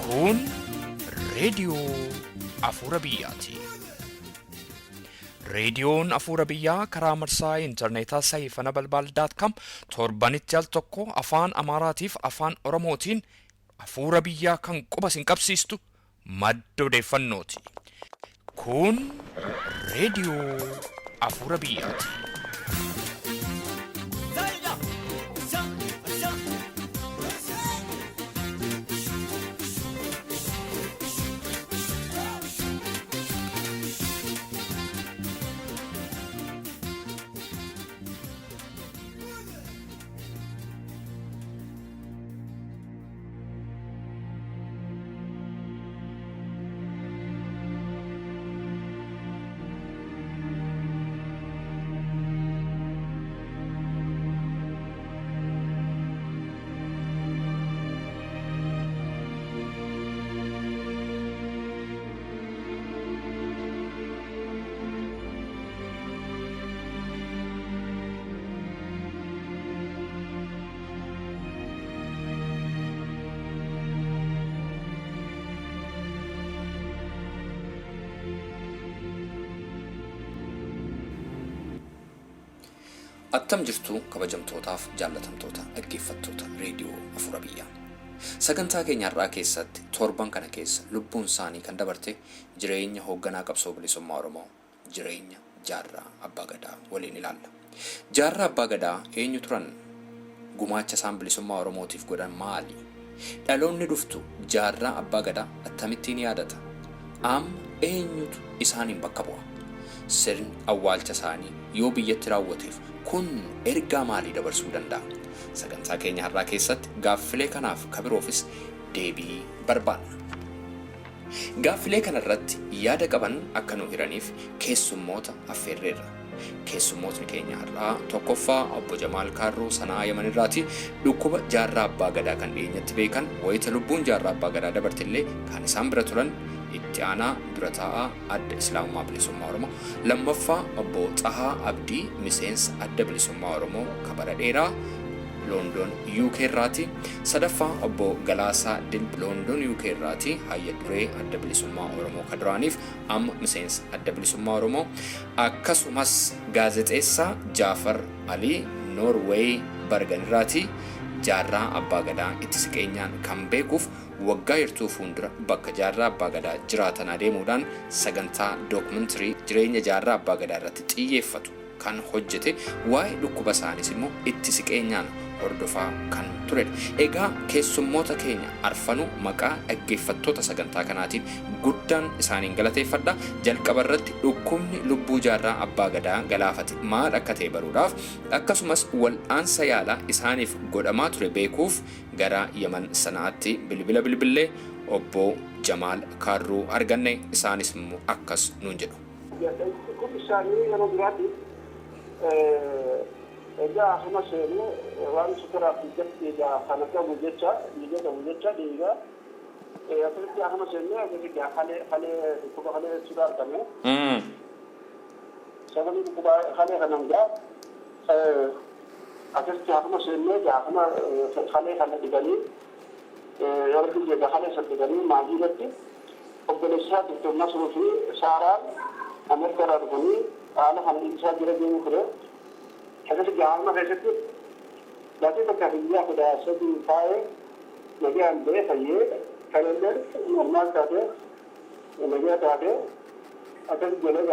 Kun reediyoo Afuura Biyyaati. Reediyoon Afuura Biyyaa karaa marsaa intarneetaa sayifana balbaal dot com torbanitti al tokko afaan Amaaraatiif afaan Oromootiin Afuura Biyyaa kan quba isin qabsiistu madda odeeffannooti. Kun reediyoo Afuura Biyyaati. Attam jirtu kabajamtootaaf jaallatamtoota dhaggeeffattoota reediyoo Afuura Biyyaa. Sagantaa keenya har'aa keessatti torban kana keessa lubbuun isaanii kan dabarte jireenya hoogganaa qabsoo bilisummaa Oromoo jireenya Jaarraa Abbaa Gadaa waliin ilaalla. Jaarraa Abbaa Gadaa eenyu turan? Gumaacha isaan bilisummaa Oromootiif godhan maali? Dhaloonni dhuftu Jaarraa Abbaa Gadaa attamittiin yaadata? Amma eenyutu isaaniin bakka bu'a? Sirni awwaalcha isaanii yoo biyyatti raawwateef kun ergaa maalii dabarsuu danda'a? Sagantaa keenya har'aa keessatti gaaffilee kanaaf ka biroofis deebii barbaanna. Gaaffilee kana irratti yaada qaban akka nuu hiraniif keessummoota affeerreerra. Keessummootni keenya har'aa tokkoffaa Obbo Jamaal Kaarruu Sana'aa Yaman irraati. Dhukkuba Jaarraa Abbaa Gadaa kan dhiyeenyatti beekan, wayita lubbuun Jaarraa Abbaa Gadaa dabarte illee kan isaan bira turan Itti Aanaa Dura Taa'aa Adda Islaamummaa Bilisummaa Oromoo. Lammaffaa Obbo Xahaa Abdii miseensa Adda Bilisummaa Oromoo ka bara dheeraa London UK irraati. Sadaffaa Obbo Galaasaa Dilb London UK irraati hayya duree Adda Bilisummaa Oromoo ka duraaniif amma miseensa Adda Bilisummaa Oromoo. Akkasumas gaazexeessaa Jaafar Alii Norway Bergen irraati. Jaarraa Abbaa Gadaa itti siqeenyaan kan beekuuf waggaa yartuu fuundura bakka Jaarraa Abbaa Gadaa jiraatan adeemuudhaan sagantaa dookmentirii jireenya Jaarraa Abbaa Gadaa irratti xiyyeeffatu kan hojjete, waa'ee dhukkuba isaaniis immoo itti siqeenyaan hordofaa kan turedha. Egaa keessummoota keenya arfanuu maqaa dhaggeeffattoota sagantaa kanaatiin guddaan isaaniin galateeffadha. Jalqaba irratti dhukkubni lubbuu Jaarraa Abbaa Gadaa galaafate maal akka ta'e baruudhaaf akkasumas wal'aansa yaalaa isaaniif godhamaa ture beekuuf gara Yaman Sana'aatti bilbila bilbillee Obbo Jamaal Kaarruu arganne. Isaanis immoo akkas nuun jedhu. Dhukkubni isaanii yeroo biraati egaa asuma seene waan sukaraaf dhiigatti egaa kana qabu jecha dhiiga qabu jecha dhiiga asirratti asuma seenne akkasi egaa kalee kalee dhukkuba kalee jechuudha argame. Sababii dhukkuba kalee kanan egaa akkasitti asuma seenne egaa asuma kalee kana dhiganii yoo rabbiin egaa kalee san dhiganii maajii irratti obboleessi isaa Dr. Nasruu fi Saaraan Ameerikaa irraa dhufanii haala kana ibsaa jira deemuu ture. Akkasi gaafama keessatti baatii takkaa fi guyyaa 13 taa'ee nagaan ba'ee fayyee kanallee normaal taatee nagaa taatee akkasi jedhee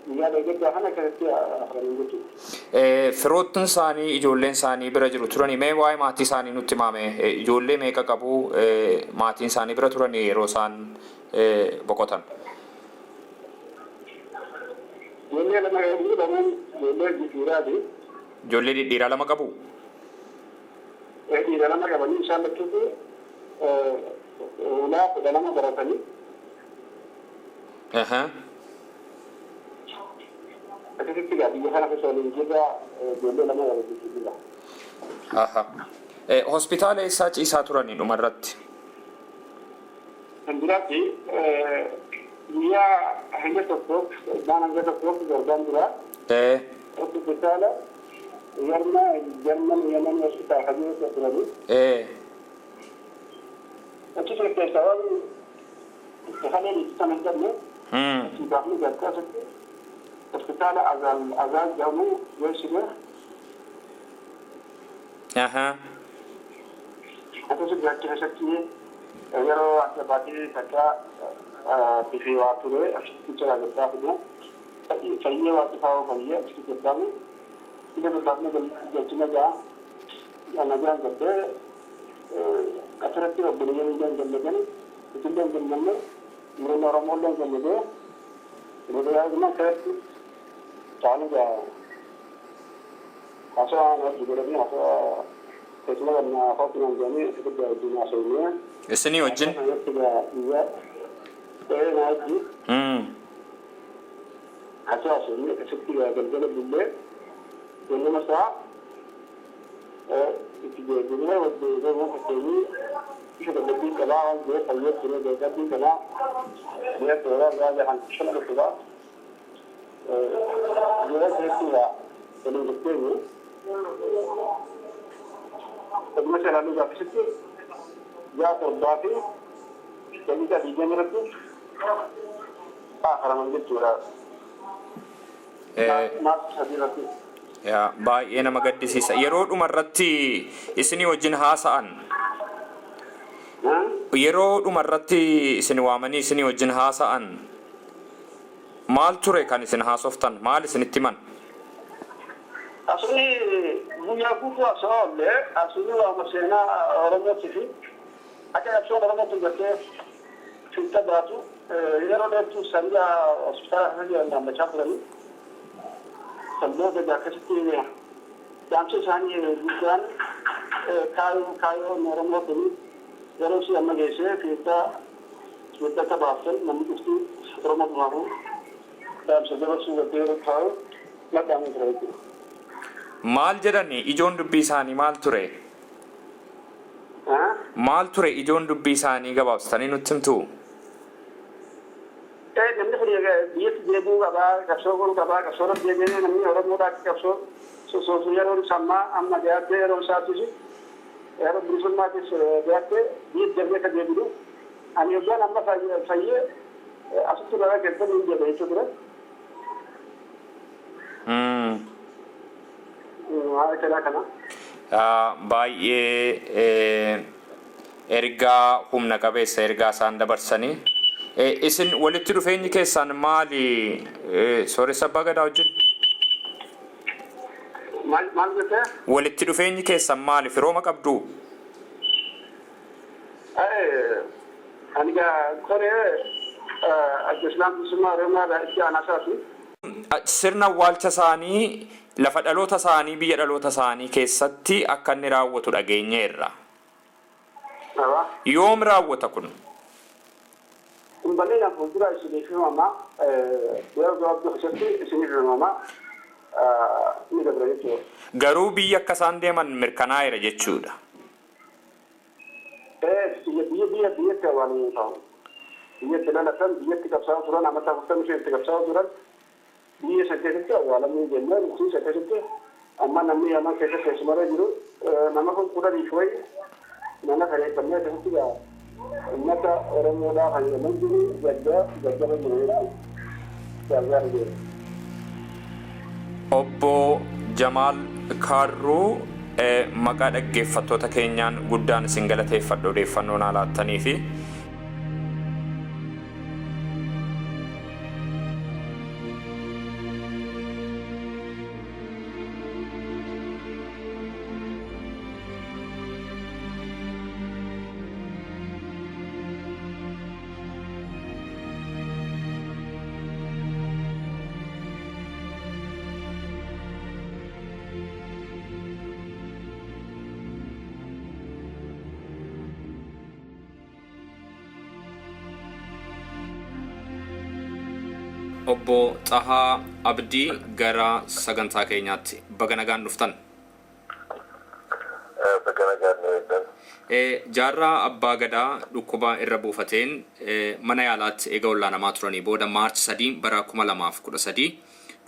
guyyaa deeggardaa kana akkasitti afranii jechuudha. Firoottan isaanii ijoolleen isaanii bira jiru turanii mee waa'ee maatii isaanii nutti himaame ijoollee meeqa qabu maatiin isaanii bira turanii yeroo isaan boqotan. Ijoollee lama qabu lamaan ijoollee dhiiraati. Ijoollee dhidhiiraa lama qabu? Dhiira lama qabanii isaan lachuutu ulaa 12 baratanii. Akkasitti egaa biyya kana keessa waliin jirra ijoollee lama waliin jirra. Aha. Hospitaala eessaa ciisaa turanii dhumarratti? Kan biraatti guyyaa hanga tokkoof torbaan hanga tokkoof torbaan dura hospitaala Jarman Jarman Yemen hospitaal kan jiru turanii. Achi keessaa waan itti halee itti kan hin qabne achi gaafni gargaa asitti hospitaala Azaal Azaal jedhamu geessine. Akkasumas achi keessatti yeroo adda baatee takka bifee waa ture achitti jira gaddaa fide fayyee waa xifaa'oo fayyee achitti gaddaame ija gaddaafne galchina gaa nagaan gaddee asirratti obboleeyyan illee hin gammadan isillee hin gammanne ummanni Oromoo illee hin gammadee hiriyaa akkasitti ta'anii gaa haasawaa wajji godhanii haasawaa keessuma ganna afaan jedhanii asitti wajjin haasawinee. Isinii wajjin? Akkasumatti gaa biyya ta'ee na wajji haasawaa haasawinee akkasitti gaa galgala bullee ganama isaa itti deebinee wajjin deemuu fakkeenyi isa dadhabbii qabaa waan jireef fayyee ture dadhabbii kanaa biyya toora biraa jahan shan dhufuudha. Yeroo keessatti gaa waliin jetteenyu dhuguma seeraan gaafisitti 6:07 irratti kaafaraman jechuudha. Maarsi 3 irratti. Yaa baay'ee nama gaddisiisa. Yeroo dhuma irratti isinii wajjin haasa'an. Yeroo dhuma irratti isin waamanii isinii wajjin haasa'an maal ture kan isin haasoftan? Maal isinitti himan? Asuni guyyaa guutuu haasawaa oollee asuni waama seenaa Oromootii fi akka qabsoon Oromootti gartee fiixa baatu yeroo dheertuu sariyaa hospitaala keessa jiran dhaabbachaa turanii. San booda akkasitti dhaamsa isaanii guddaan kaayyoon Oromoo kun yeroo si amma geessee fiixa fiixa akka baaftan namni dhufti Oromoo dhumaafuu dhaamsa dabarsuu gartee yeroo taa'u nadhaamuu ture jechuudha. Maal jedhani ijoon dubbii isaanii maal ture? Maal ture ijoon dubbii isaanii gabaabsitanii nutti himtuu? Namni kun biyyatti deebi'uu qabaa, qabsoo godhuu qabaa, qabsoo irratti deebi'ee namni Oromoodhaa akka qabsoo sochoosu yeroon sammaa amma dhiyaattee yeroo isaattis yeroo bilisummaatis dhiyaattee biyyatti darbee akka deebi'u ani yoggaan amma fayyee asitti bara keessatti hin jedhe jechuu ture. Haala kanaa kana. Baay'ee ergaa humna qabeessa ergaa isaan dabarsanii. Isin walitti dhufeenyi keessan maali Sooressa Abbaa Gadaa wajjin? Maal maal jettee? Walitti dhufeenyi keessan maali? Firooma qabduu? Ani gaa koree adda Islaam Bilisummaa Oromiyaa irraa itti aanaa isaati. Sirna awwaalcha isaanii lafa dhaloota isaanii biyya dhaloota isaanii keessatti akka inni raawwatu dhageenyeerra. Yoom raawwata kun? Kun bal'inaan fuuldura isiniif himama. Yeroo gabaabduu keessatti isiniif himama. Ni dabra jechuudha. Garuu biyya akka isaan deeman mirkanaa'eera jechuudha. Biyya biyya biyyatti awwaalamuu ta'u. Biyyatti dhalatan, biyyatti qabsaa'aa turan, amata 45 itti qabsaa'aa turan, biyya san keessatti awwaalamuu jennee nuti isa keessatti amma namni Yaman keessa keessumarra jiru nama kun kudhaniif wayi mana kireeffannee akkasitti gaa uummata Oromoodhaa kan Yaman jiru gadda gaddama jiru jechuudha. Gargaara jiru. Obbo Jamaal Kaarruu maqaa dhaggeeffattoota keenyaan guddaan isin galateeffadha odeeffannoo naa laattanii fi. Obbo Xahaa Abdii gara sagantaa keenyaatti baga nagaan dhuftan. Baga nagaan nu eegdan. Jaarraa Abbaa Gadaa dhukkuba irra buufateen mana yaalaatti eega wallaanamaa turanii booda Maarch 3 bara 2013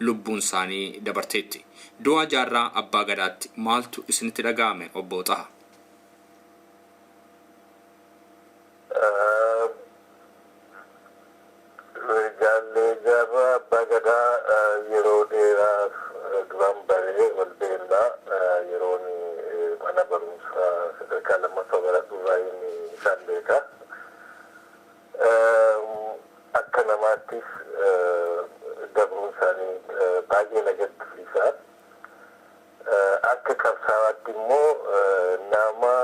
lubbuun isaanii dabarteetti. Du'a Jaarraa Abbaa Gadaatti maaltu isinitti dhaga'ame Obbo Xaha? Gadaa yeroo dheeraaf duraan baree wal beellaa yeroon mana barumsaa sadarkaa lammaffaa baradhu inni isaan beeka. Akka namaattis dabruun isaanii baay'ee na gaddisiisa. Akka qabsaawaatti immoo nama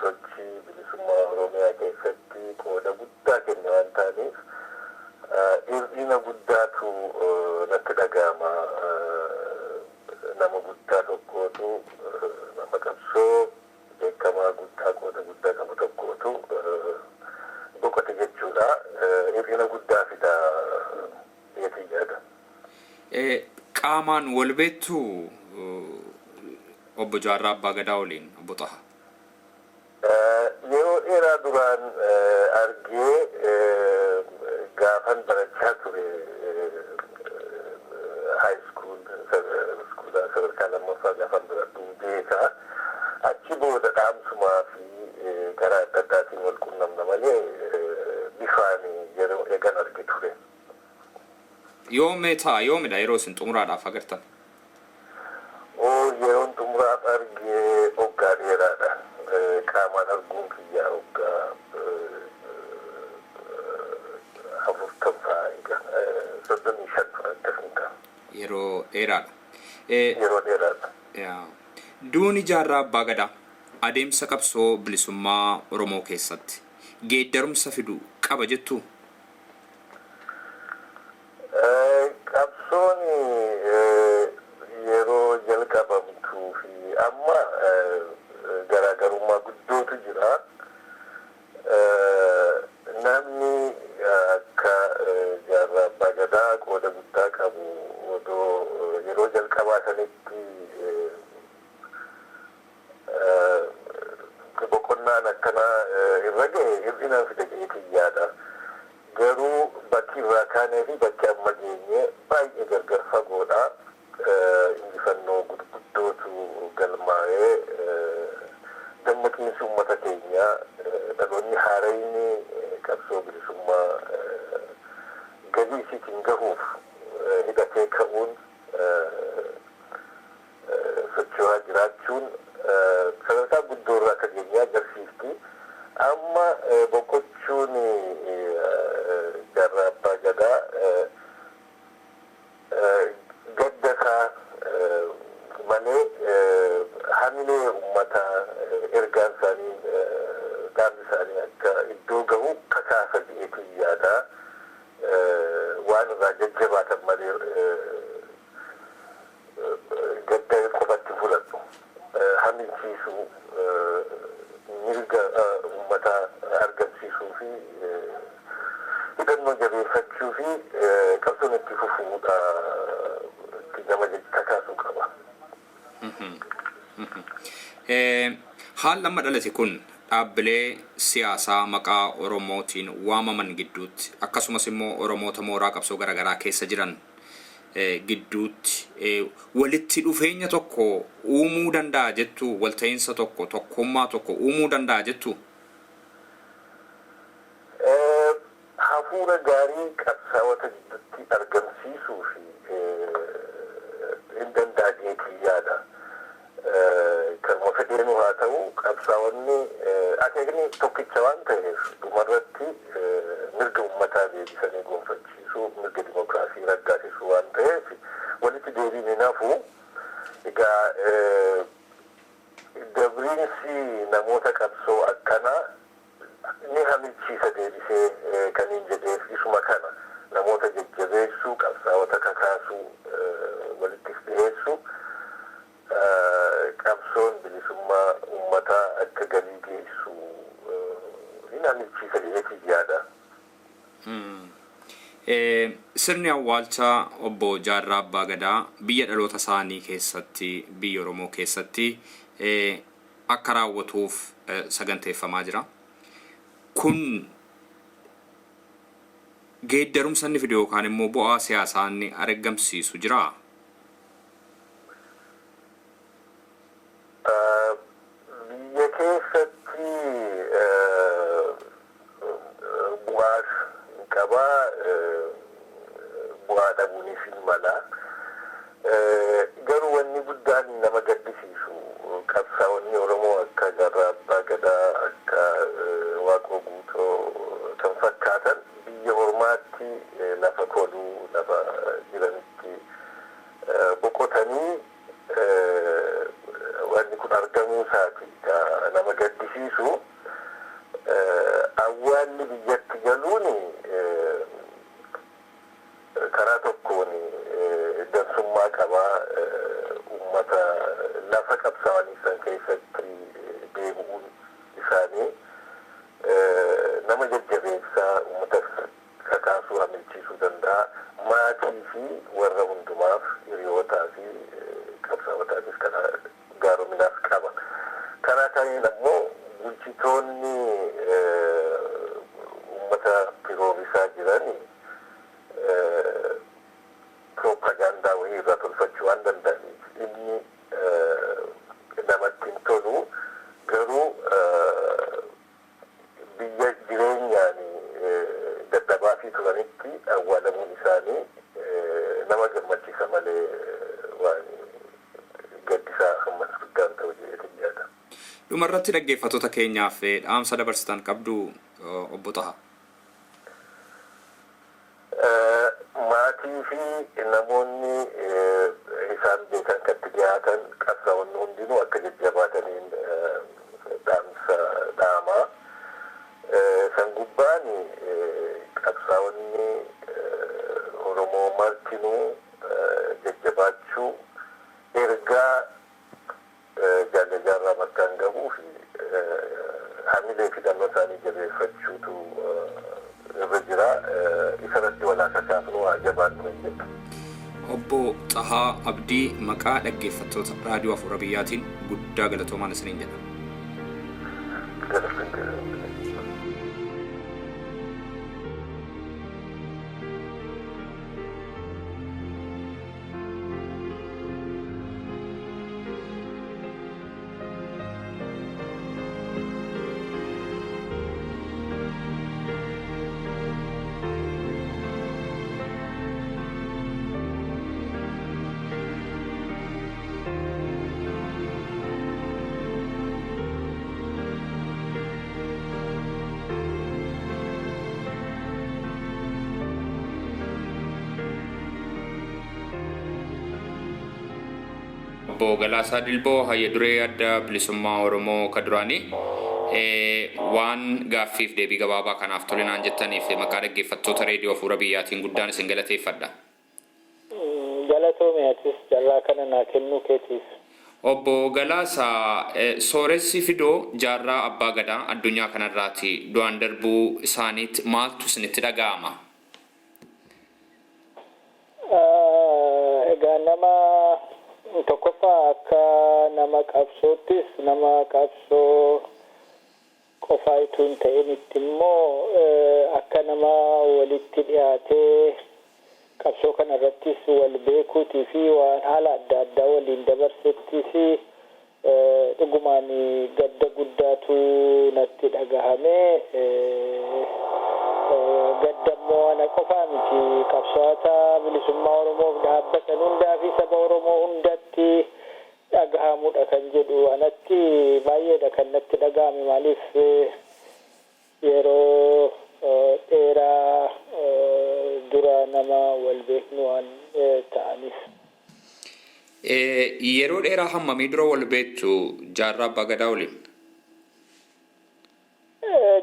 sochii bilisummaa Oromiyaa keessatti qooda guddaa kenne waan ta'aniif hir'ina guddaatu natti dhaga'ama. Nama guddaa tokkootu, nama qabsoo beekamaa guddaa qooda guddaa qabu tokkootu boqote jechuudha. Hir'ina guddaa fida jedhee yaada. Qaamaan wal beektu obbo Jaarraa Abbaa Gadaa waliin, obbo Xaha? Yeroo dheeraa duraan argee, gaafan barachaa ture high school, sadarkaa lammaffaa gaafan baradhu beeka. Achi booda dhaamsumaa fi karaa adda addaatiin wal qunnamna malee bifaan yeroo eegan arge ture. Yoomii ta'a, yoomidha yeroo isin xumuraadhaaf agartan? Oo, yeroon xumuraaf arge waggaa dheeraadha. Qaamaan arguun kiyyaa waggaa 40 fa'a egaa, 35 fa'a akkasuma ta'a. Yeroo dheeraadha. Yeroo dheeraadha. Duuni Jaarraa Abbaa Gadaa adeemsa qabsoo bilisummaa Oromoo keessatti geeddarumsa fidu qaba jettu? Qabsoon yeroo jalqabamtuu fi amma garaagarummaa guddootu jira. Namni akka Jaarraa Abbaa Gadaa qooda guddaa qabu odoo yeroo jalqabaa sanitti boqonnaan akkanaa irra gahe hir'ina fida jedheetiin yaada. Garuu bakki irraa kaanee fi bakki amma geenye baay'ee gargar fagoodha. Injifannoo gurguddootu galmaa'ee, dammaqiinsi uummata keenyaa, dhaloonni haarayni qabsoo bilisummaa galii isiitiin gahuuf hidhatee ka'uun socho'aa jiraachuun sadarkaa guddoo irra akka geenye agarsiifti. Amma boqochuun Jaarraa Abbaa Gadaa gaddasaa malee hamilee uummataa, ergaan isaanii, dhaabni isaanii akka iddoo gahu kakaasa jedheetiin yaada. Waan irraa jajjabaatan malee gadda qofatti fudhadhu. Hamilchiisuu, mirga uummataa argamsiisuu fi hidhannoo jabeeffachuu fi qabsoon itti fufuudha itti nama kakaasuu qaba. Haalli amma dhalate kun dhaabbilee siyaasaa maqaa Oromootiin waamaman gidduutti, akkasumas immoo Oromoota mooraa qabsoo garaagaraa keessa jiran gidduutti walitti dhufeenya tokko uumuu danda'a jettu, walta'iinsa tokko, tokkummaa tokko uumuu danda'a jettu? Hafuura gaarii qabsaa'ota gidduutti argamsiisuu fi hin danda'a jedheetiin yaada. Kanuma fedheenu haa ta'u, qabsaa'onni akeekni tokkicha waan ta'eef dhumarratti mirga uummataa deebisanii gonfachiisuu, mirga dimokiraasii raggaasisuu waan ta'eef walitti deebiin hin hafu. Egaa dabriinsi namoota qabsoo akkanaa ni hamilchiisa deebisee kan hin jedheef isuma kana, namoota jajjabeessuu, qabsaa'ota kakaasuu, walitti dhiyeessuu, qabsoon bilisummaa uummataa akka galii geessu hin hamilchiisa jedheetiin yaada. Sirni awwaalcha obbo Jaarraa Abbaa Gadaa biyya dhaloota isaanii keessatti, biyya Oromoo keessatti akka raawwatuuf saganteeffamaa jira. Kun geeddarumsa inni fidu yookaan immoo bu'aa siyaasaa inni argamsiisu jiraa? Biyya keessatti bu'aas hin qabaa. dhabuunis hin mala. Garuu wanni guddaan nama gaddisiisu qabsaa'onni Oromoo akka Jaarraa Abbaa Gadaa, akka Waaqoo Guutoo kan fakkaatan biyya ormaatti lafa koluu lafa jiranitti boqotanii wanni kun argamuu isaati nama gaddisiisu. Awwaalli biyyatti galuun karaa tokkoon dansummaa qabaa, ummata lafa qabsaa'anii san keessatti deebi'uun isaanii nama jajjabeessaa, ummata kakaasuu, hamilchiisuu danda'a. Maatii fi warra hundumaaf, hiriyootaa fi qabsaa'otaafis kana gaarominaas qaba. Karaa kaaniin ammoo bulchitoonni ummata firoomisaa jiran propagaandaa wayii irraa tolfachuu waan danda'aniif inni namatti hin tolu. Garuu biyya jireenyaan dadhabaa fi turanitti awwaalamuun isaanii nama gammachiisa malee waan gaddisaa ammas guddaan ta'u jedheetin yaada. Dhumarratti dhaggeeffattoota keenyaaf dhaamsa dabarsitan qabdu, obbo Xahaa? Maatii fi namoonni isaan beekan, katti dhiyaatan, qabsaa'onni hundinuu akka jajjabaataniin dhaamsa dhaamaa. San gubbaan qabsaa'onni Oromoo martinuu jajjabaachuu, ergaa Jaalle Jaarraa bakkaan gahuu fi hamilee fi dhannoo isaanii jabeeffachuutu irra jira. Isarratti walaa kakaafnu, haa jabaannu hin jedha. Obbo Xahaa Abdii, maqaa dhaggeeffattoota Raadiyoo Afuura Biyyaatiin guddaa galatoomaan isiniin jedha. Galatoomaa. Obbo Galaasaa Dilboo, hayya duree Adda Bilisummaa Oromoo ka duraanii, waan gaaffiif deebii gabaabaa kanaaf tolinaan jettaniif maqaa dhaggeeffattoota Reediyoo Afuura Biyyaatiin guddaan isin galateeffadha. Galatoomi atis carraa kana naa kennuu keetiif. Obbo Galaasaa, Sooressi Fidoo Jaarraa Abbaa Gadaa addunyaa kanarraati du'aan darbuu isaaniitti maaltu isinitti dhaga'ama? Egaa, nama tokkoffaa akka nama qabsoottis, nama qabsoo qofaa utuu hin ta'initti immoo akka nama walitti dhiyaatee qabsoo kana irrattis wal beekuutii fi waan haala adda addaa waliin dabarsettis dhugumaan gadda guddaatu natti dhagahame. Gadda immoo ana qofaa miti, qabsaa'ota bilisummaa Oromoof dhaabbatan hundaa fi saba Oromoo hundatti dhagahamudha kan jedhu. Anatti baay'eedha kan natti dhagahame. Maaliif, yeroo dheeraa dura nama wal beeknu waan ta'aniif. Yeroo dheeraa hammamii dura wal beektu Jaarraa Abbaa Gadaa waliin?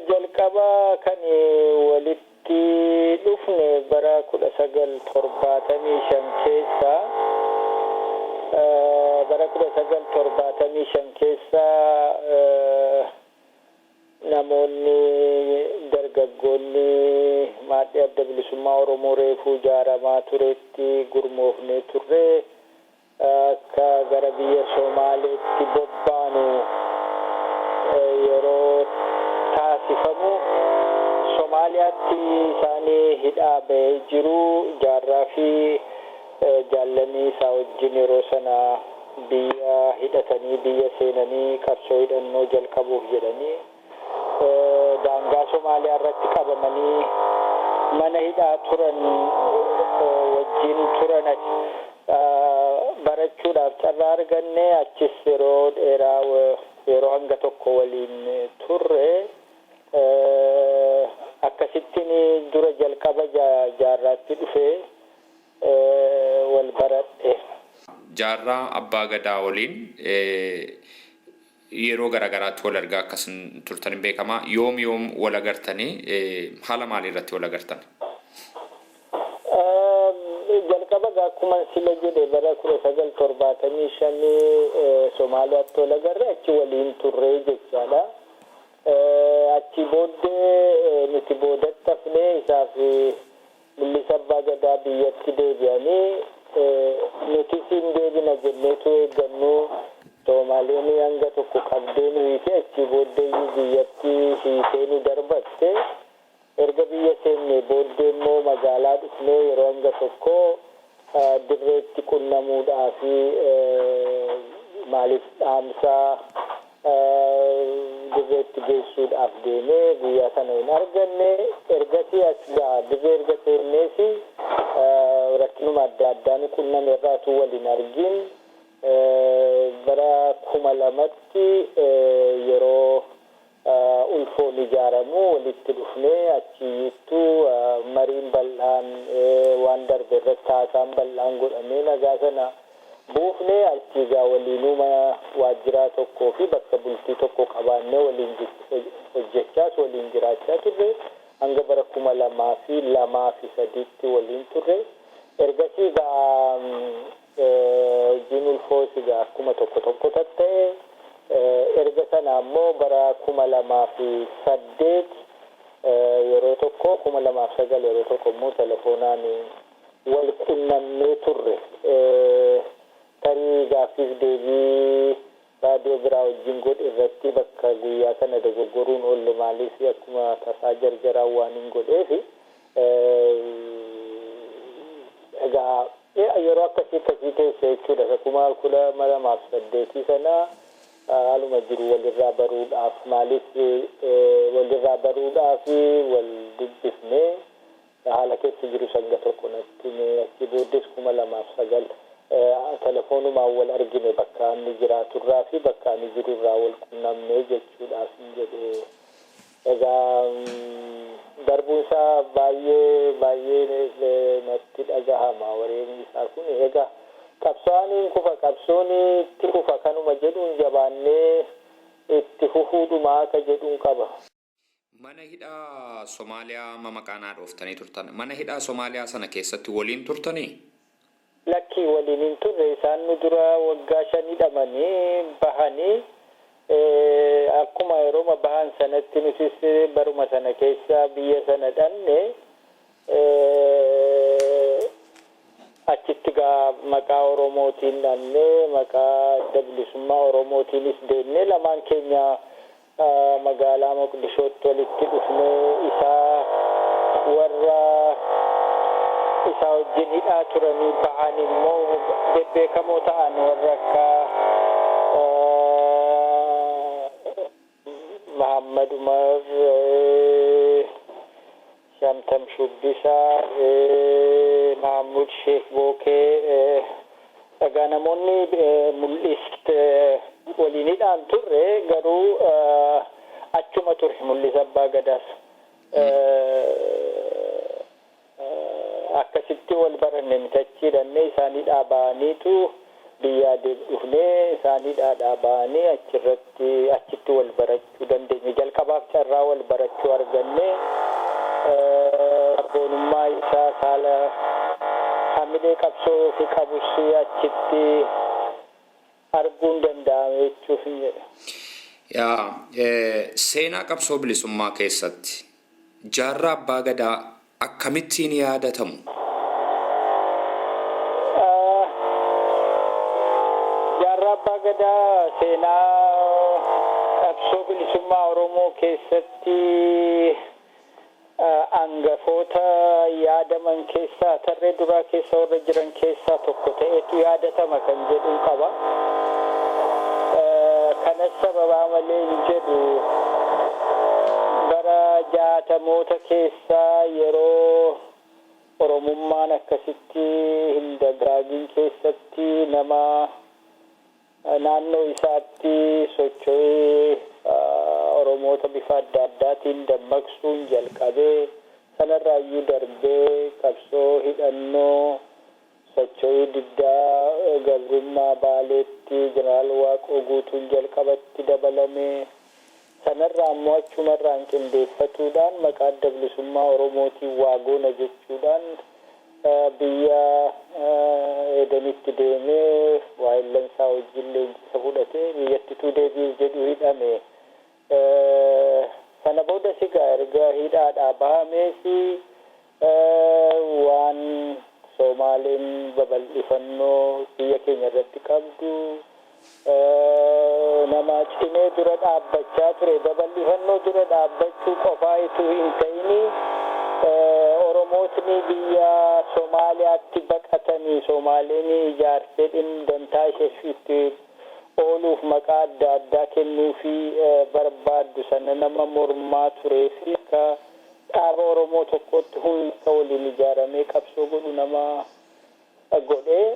Jalqaba kan walitti dhufne bara 1975 keessa. Bara 1975 keessa namoonni dargaggoonni maadhee Adda Bilisummaa Oromoo reefuu ijaaramaa turetti gurmoofnee turre akka gara biyya Somaaleetti bobbaanu yeroo taasifamu, Somaaliyaatti isaanii hidhaa bahee jiru. Jaarraa fi jaallanii isaa wajjin yeroo sana biyya hidhatanii biyya seenanii qabsoo hidhannoo jalqabuuf jedhanii daangaa Somaaliyaa irratti qabamanii mana hidhaa turan. Wajjin turan barachuudhaaf carraa arganne. Achis yeroo dheeraa, yeroo hanga tokko waliin turre. Akkasittiin dura jalqaba Jaarraatti dhufee wal baradhe. Jaarraa Abbaa Gadaa waliin yeroo garaagaraatti wal argaa akkasin turtan hin beekamaa. Yoom yoom wal agartanii, haala maalii irratti wal agartan? Jalqaba akkuma sila jedhe, bara 1975 Somaaliyaatti wal agarre, achi waliin turree jechaadha. Achi booddee nuti boodatti hafnee, isaaf Mul'isa Abbaa Gadaa biyyatti deebi'anii, nutis hin deebina jenneetu eeggannu, Soomaaliin hanga tokko qabdee nu hiite. Achi booddee biyyatti hiitee nu darbatte. Erga biyya seenne booddee immoo magaalaa dhufnee yeroo hanga tokko dirreetti qunnamuudhaaf, maaliif, dhaamsaa dirreetti geessuudhaaf deemee guyyaa sana hin arganne. Ergasii as gaa dirree erga seenneesi rakkinuma adda addaa nu qunname irraatu wal hin argin. Bara 2000tti yeroo ulfoon ijaaramu walitti dhufnee, achiyyittuu mariin bal'aan, waan darbe irratti haasaan bal'aan godhamee, nagaa sana buufnee, achi egaa waliinuma waajjiraa tokkoo fi bakka bultii tokko qabaannee waliin hojjechaas waliin jiraachaa turre. Hanga bara 2002 fi sadiitti waliin turre. Ergasii egaa hojiin ulfoos egaa akkuma tokko tokko tatta'e. Erga sana ammoo bara 2008 yeroo tokko, 2009 yeroo tokko immoo telefoonaan wal qunnamnee turre. Tarii gaaffiif deebii raadiyoo biraa wajjin godhe irratti bakka guyyaa kana dogoggoruun oolle, maaliif, akkuma tasaa jarjaraan waan hin godheefi. Egaa yeroo akkasii akkasii keessa jechuudha, 2008 sana haaluma jiru walirraa baruudhaaf, maaliif, walirraa baruudhaaf wal dubbifnee, haala keessa jiru sanga tokko natti. Achi booddees 2009 telefoonumaan wal argine, bakka inni jiraaturraa fi bakka ani jirurraa wal qunnamnee jechuudhaaf hin jedhe. Egaa darbuun isaa baay'ee baay'ee natti dhagahama, wareegni isaa kun. Egaa qabsaa'aniin kufa, qabsoon itti fufa kanuma jedhuun jabaannee itti fufuudhuma akka jedhuun qaba. Mana hidhaa Somaaliyaa amma maqaa naa dhooftanii turtan. Mana hidhaa Somaaliyaa sana keessatti waliin turtanii? Lakkii, waliin hin turre. Isaan nu dura waggaa 5 hidhamanii bahanii, akkuma yerooma bahan sanatti nutis baruma sana keessa biyya sana dhanne. Achitti gaa maqaa Oromootiin dhanne, maqaa Adda Bilisummaa Oromootiinis deemnee, lamaan keenya magaalaa Moqdishootti walitti dhufnee, isaa warra isaa wajjin hidhaa turanii bahan immoo bebbeekamoo ta'an, warra akka Mahammad Umar, Shamtam Shubbisaa, Mahammud Sheekh Bookee, egaa namoonni mul'is waliin hidhaan turre, garuu achuma ture Mul'isa Abbaa Gadaas. Akkasitti wal baranne miti. Achi hidhannee isaan hidhaa ba'aniitu biyyaa dhufnee, isaan hidhaadhaa ba'anii achirratti achitti wal barachuu dandeenye. Jalqabaaf carraa wal barachuu arganne. Sabboonummaa isaa, saala hamilee qabsoo fi qabus achitti arguun danda'ame jechuuf hin jedha. Yaa seenaa qabsoo bilisummaa keessatti Jaarraa Abbaa Gadaa akkamittiin yaadatamu? Jaarraa Abbaa Gadaa seenaa qabsoo bilisummaa Oromoo keessatti angafoota yaadaman keessaa, tarree duraa keessa warra jiran keessaa tokko ta'etu yaadatama kan jedhuun qaba. Kanas sababaa malee hin jedhu. Bara jaatamoota keessaa yeroo Oromummaan akkasitti hin dagaagin keessatti nama naannoo isaatti socho'ee Oromoota bifa adda addaatiin dammaqsuun jalqabee, sanarraayyuu darbee qabsoo hidhannoo socho'ii diddaa gabrummaa Baaleetti Jeneraal Waaqoo Guutuun jalqabatti dabalame, sanarraa ammoo achumarraan qindeeffatuudhaan maqaa Adda Bilisummaa Oromootiin waa goona jechuudhaan biyya Edenitti deemee waayillansaa wajjin leenjisa fudhatee biyyattituu deebi'uuf jedhu hidhame. Sana booda sigaa erga hidhaadhaa bahamees waan Soomaaleen babal'ifannoo biyya keenya irratti qabdu nama cimee dura dhaabbachaa ture. Babal'ifannoo dura dhaabbachuu qofaa utuu hin ta'ini, Oromootni biyya Somaaliyaatti baqatanii Soomaaleen ijaarsee dantaa isheef itti ooluuf maqaa adda addaa kennuufii barbaaddu sana nama mormaa turee fi akka dhaaba Oromoo tokkotti hunda waliin ijaaramee qabsoo godhu nama godhee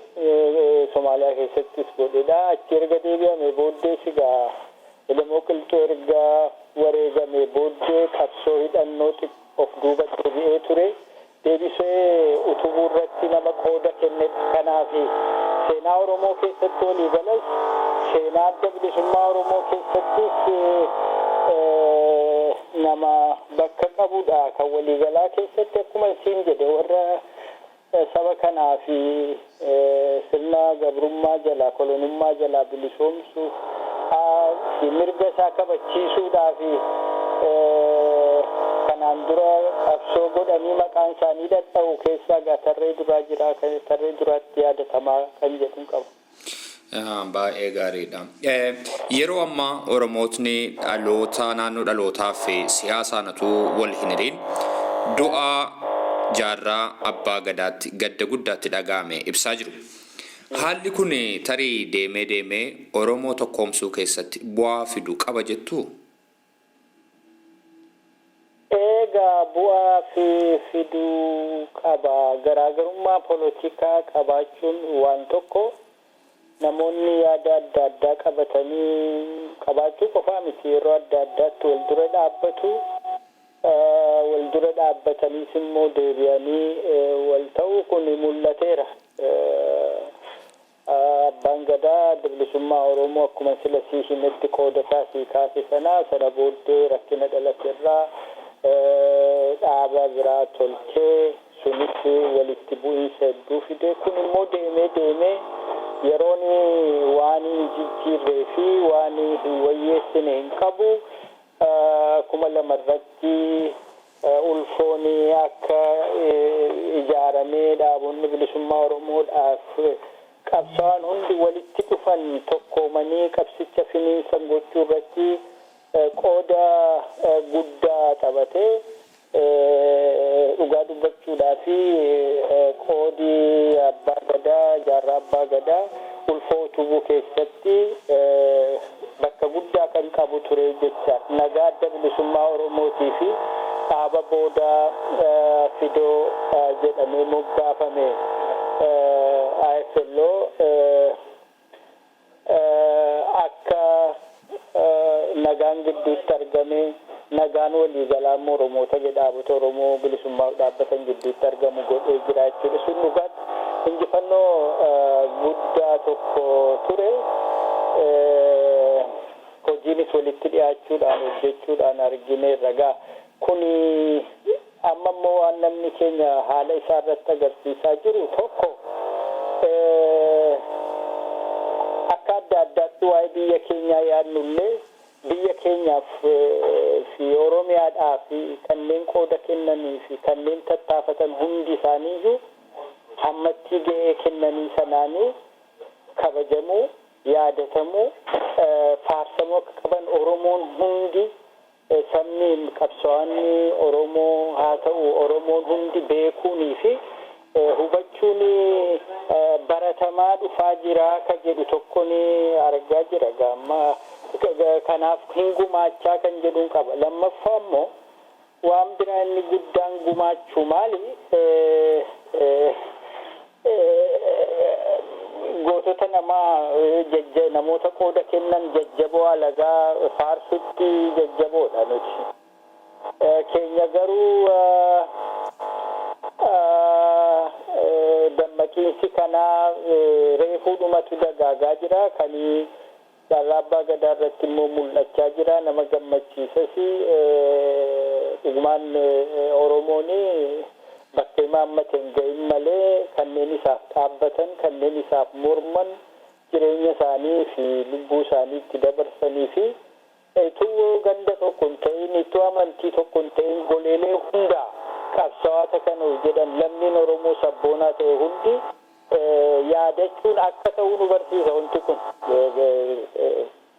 Somaaliyaa keessattis godhedha. Achi erga deebi'ame booddee sigaa Elemoo Qilxuu erga wareegame booddee qabsoo hidhannoo of duuba deebi'ee ture. Deebisee utubuu irratti nama qooda kennedha. Kanaaf seenaa Oromoo keessatti walii galas, seenaa Adda Bilisummaa Oromoo keessattis nama bakka qabudha. Kan waliigalaa keessatti akkuma isiin jedhe, warra saba kanaa fi sirna gabrummaa jalaa, kolonummaa jalaa bilisoomsuuf fi mirga isaa kabachiisuudhaaf kanaan dura qabsoo godhanii maqaan isaanii dhadha'u keessaa gaa tarree duraa jira, tarree duraatti yaadatamaa kan jedhu qaba. Baay'ee gaariidha. Yeroo ammaa Oromootni dhaloota naannoo dhalootaa fi siyaasaan utuu wal hin hiriin du'a Jaarraa Abbaa Gadaatti gadda guddaatti dhaga'ame ibsaa jiru. Haalli kun tarii deemee deemee Oromoo tokkoomsuu keessatti bu'aa fidu qaba jettuu? Egaa bu'aa fi fiduu qaba. Garaagarummaa polotikaa qabaachuun waan tokko, namoonni yaada adda addaa qabatanii qabaachuu qofaa miti, yeroo adda addaatti wal dura dhaabbatu. Wal dura dhaabbataniis immoo deebi'anii wal ta'uu kun mul'ateera. Abbaan Gadaa Adda Bilisummaa Oromoo akkuma sila sii himetti qooda isaa sii kaase sana booddee rakkina dhalate irraa dhaaba biraa tolchee, sunis walitti bu'iinsa hedduu fide. Kun immoo deemee deemee yeroon waan hin jijjiirree fi waan hin wayyeessine hin qabu. 2000 irratti ulfoon akka ijaaramee dhaabonni bilisummaa Oromoodhaaf qabsaa'an hundi walitti dhufan, tokkoomanii qabsicha finiinsan gochuu irratti qooda guddaa taphatee, dhugaa dubbachuudhaa fi qoodi Abbaa Gadaa, Jaarraa Abbaa Gadaa, ulfoo utubuu keessatti bakka guddaa kan qabu ture jecha nagaa Adda Bilisummaa Oromootii fi dhaaba booda Fidoo jedhamee moggaafame IFLO akka nagaan gidduutti argame, nagaan waliigalaa immoo Oromoota dhaabota Oromoo bilisummaaf dhaabbatan gidduutti argamu godhee jira jechuudha. Sun dhugaatti injifannoo guddaa tokko ture. Hojiinis walitti dhiyaachuudhaan hojjechuudhaan argineerra gaa. Kuni amma immoo waan namni keenya haala isaa irratti agarsiisaa jiru tokko, akka adda addaatti waa'ee biyya keenyaa yaadnullee, biyya keenyaaf fi Oromiyaadhaaf kanneen qooda kennanii fi kanneen tattaafatan hundi isaaniiyyuu hammattii ga'ee kennanii sanaanii kabajamuu, yaadatamuu, faarsamuu akka qaban Oromoon hundi, sabni qabsaa'onni Oromoo haa ta'u Oromoon hundi beekuunii fi hubachuun baratamaa dhufaa jira ka jedhu tokkon argaa jira gaamma. Kanaaf hin gumaachaa kan jedhuun qaba. Lammaffaa immoo Waan biraa inni guddaan gumaachuu maali? Gootota namaa, namoota qooda kennan jajjaboo alagaa faarsutti jajjaboodha nuti. Keenya garuu dammaqiinsi kanaa reefuudhumatu dagaagaa jira. Kanii Jaarraa Abbaa Gadaa irratti immoo mul'achaa jira. Nama gammachiisas, dhugumaan Oromoon bakka imaammate hin ga'in malee kanneen isaaf dhaabbatan, kanneen isaaf morman, jireenya isaanii fi lubbuu isaanii itti dabarsanii fi utuu ganda tokko hin ta'in, utuu amantii tokko hin ta'in, goleelee hundaa qabsaa'ota kan of jedhan, lammiin Oromoo sabboonaa ta'e hundi yaadachuun akka ta'uu nu barsiisa. Wanti kun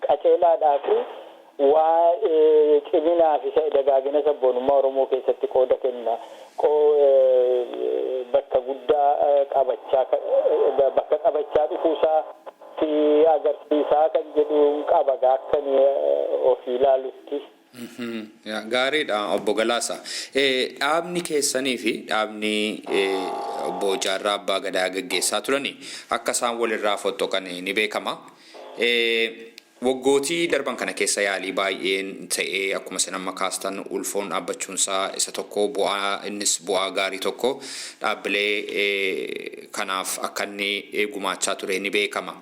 qaceelaadhaa fi waa ciminaa fi dagaagina sabboonummaa Oromoo keessatti qooda kenna, bakka guddaa qabachaa, bakka qabachaa dhufuusaa fi agarsiisaa kan jedhu qaba akkanii ofii ilaalutti. Gaariidha, obbo Galaasa. Dhaabni keessanii fi dhaabni obbo Jaarraa Abbaa Gadaa gaggeessaa turani akka isaan walirraa fottoqan ni beekama. Waggootii darban kana keessa yaalii baay'een ta'ee, akkuma isin amma kaastan ulfoon dhaabbachuunsaa isa tokko, bu'aa innis bu'aa gaarii tokko dhaabbilee kanaaf akka inni gumaachaa ture ni beekama.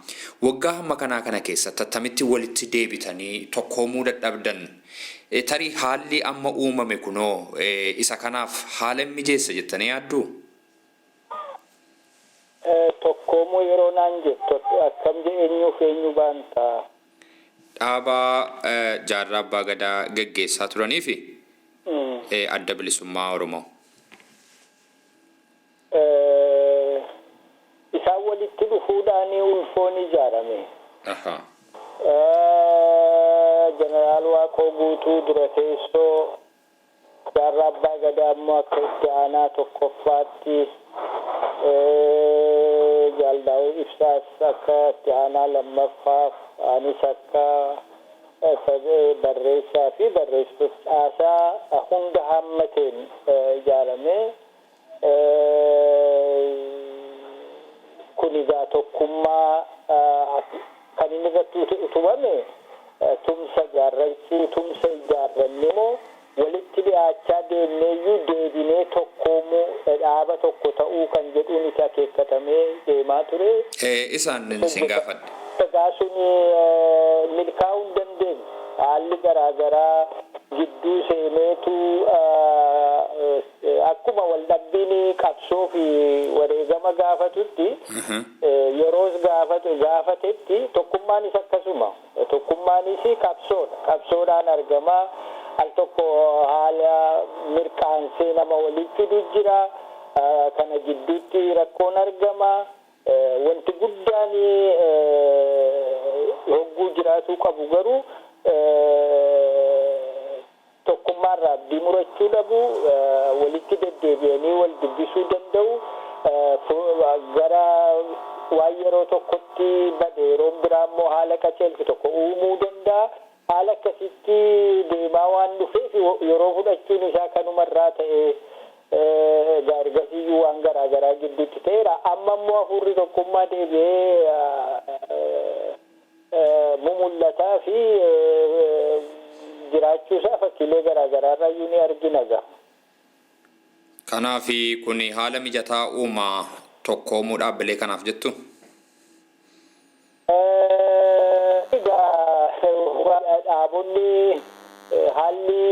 Waggaa hamma kanaa kana keessatti attamitti walitti deebitanii tokkoomuu dadhabdan? Tarii haalli amma uumame kunoo isa kanaaf haala mijeessa jettanii yaadduu? Tokkoomuu yeroo naan jettu akkam, eenyuuf eenyu baantaa? Dhaaba Jaarraa Abbaa Gadaa geggeessaa turanii fi Adda Bilisummaa Oromoo. Isaan walitti dhufuudhaan ulfoon ijaarame. Jeneraal Waaqoo Guutuu dura teessoo, Jaarraa Abbaa Gadaa immoo akka itti aanaa tokkoffaatti, Jaal Daawud Ibsaas akka itti aanaa lammaffaaf, anis akka barreessaa fi barreessitoota caasaa hunda hammateen ijaarame. Kun egaa tokkummaa kan inni irratti utubame tumsa ijaarrachuu, tumsa ijaarranne immoo walitti dhiyaachaa deemneeyyuu deebinee tokkoomuu, dhaaba tokko ta'uu kan jedhuun itti akeekkatamee deemaa ture. Isaan isin gaafadhe. Egaa sun milkaa'uu hin dandeenye. Haalli garaagaraa gidduu seeneetu, akkuma waldhabbiin qabsoo fi wareegama gaafatutti, yeroos gaafatu gaafatetti, tokkummaanis akkasuma. Tokkummaanis qabsoodha. Qabsoodhaan argama. Al tokko haala mirqaansee nama walitti fidu jira. Kana gidduutti rakkoon argama. Wanti guddaan hogguu jiraatuu qabu garuu tokkummaarraa abdii murachuu dhabu, walitti deddeebi'anii wal dubbisuu danda'u, gara waan yeroo tokkotti bade yeroon biraa immoo haala qaceelchu tokko uumuu danda'a. Haala akkasitti deemaa waan dhufeef yeroo fudhachuun isaa kanumarraa ta'ee ergasiiyyuu waan garaa garaa gidduutti ta'eera. Amma immoo hafuurri tokkummaa deebi'ee mumul'ataa fi jiraachuusaa fakkiilee garaa garaarraa iyyuu ni argina gaa. Kanaaf kun haala mijataa uumaa tokkoomuu dhaabbilee kanaaf jettu? Egaa dhaabonni haalli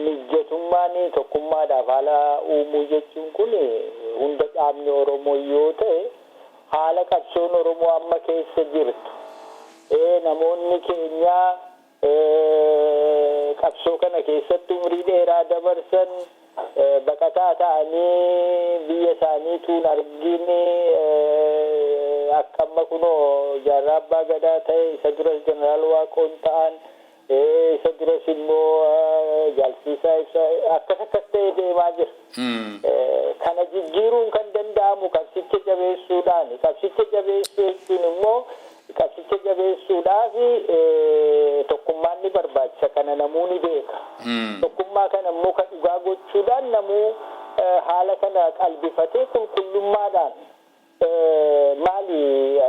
mijatummaan tokkummaadhaaf haala uumuu jechuun kun hunda dhaabni Oromoo yoo ta'e, haala qabsoon Oromoo amma keessa jirtu, namoonni keenya qabsoo kana keessatti umrii dheeraa dabarsan, baqataa ta'anii biyya isaanii tuun argine, akka amma kunoo Jaarraa Abbaa Gadaa ta'e, isa duras Jeneraal Waaqoon ta'an, isa duras immoo Jaalsiisaa Ibsaa, akkas akkas ta'e deemaa jira. Kana jijjiiruun kan danda'amu qabsicha jabeessuudhaani. Qabsicha jabeessuu jechuun immoo qabsicha jabeessuudhaaf tokkummaan Tokkummaan ni barbaachisa, kana namuu ni beeka. Tokkummaa kana immoo kan dhugaa gochuudhaan namuu haala kana qalbifatee qulqullummaadhaan maali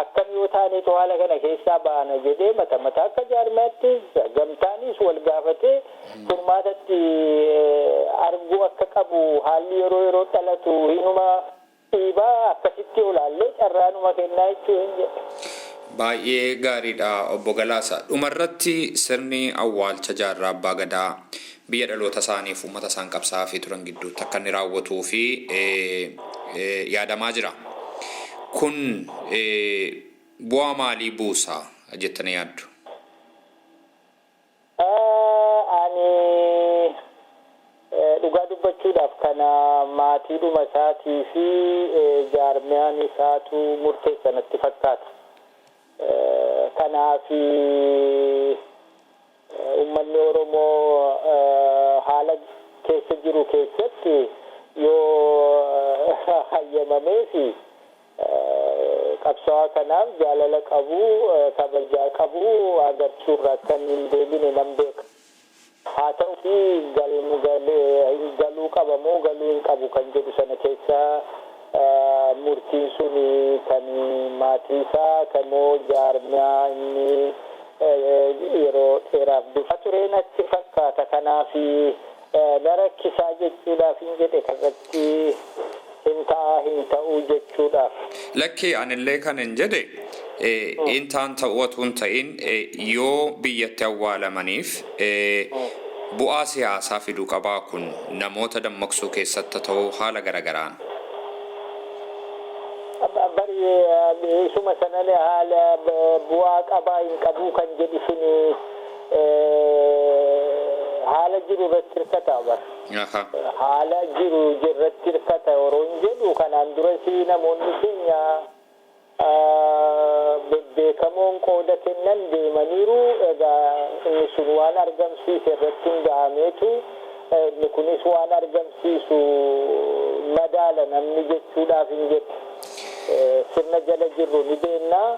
akkam yoo taanetu haala kana keessaa baana jedhee mata mataa akka jaarmaattis gamtaanis wal gaafatee furmaatatti arguu akka qabu haalli yeroo yeroo dhalatu hinuma dhiibaa akkasitti olaallee carraanuma kennaa jechuu hin jedhe. Baay'ee gaariidha, obbo Galaasa. Dhumarratti, sirni awwaalcha Jaarraa Abbaa Gadaa biyya dhaloota isaaniif uummata isaan qabsaa'aa turan gidduutti akka inni raawwatuu fi yaadamaa jira. Kun bu'aa maalii buusa jettanii yaaddu? Ani dhugaa dubbachuudhaaf kana maatiidhuma isaatii fi jaarmiyaan isaatu murteessa natti fakkaata. Kanaaf uummanni Oromoo haala keessa jiru keessatti yoo hayyamamee fi qabsaa'aa kanaaf jaalala qabu, kabajaa qabu agarsiisuurraa kan hin deebine nan beeka. Haa ta'uti galuu qaba moo galuu hin qabu kan jedhu sana keessa murtiin sun kan maatii isaa kan moo jaarmiyaa inni yeroo dheeraaf bifa ture natti fakkaata. Kanaaf na rakkisaa jechuudhaaf hin jedhe kanatti hin ta'a hin ta'uu jechuudhaaf. Lakkee, anillee kan hin jedhe hin ta'an ta'uu otoo hin ta'in, yoo biyyatti awwaalamaniif bu'aa siyaasaa fiduu qabaa kun namoota dammaqsuu keessatti ta'uu haala garagaraan. Bari isuma sanan haala bu'aa qabaa hin qabuu kan jedhu suni haala jiru irratti hirkata bar. Haala jiru irratti hirkata yeroo hin jedhu, kanaan duras namoonni keenya bebbeekamoon qooda kennan deemaniiru. Egaa inni sun waan argamsiise irratti hundaa'ameetu inni kunis waan argamsiisu madaala namni jechuudhaaf hin jedhu. Sirna jala jirru ni beennaa.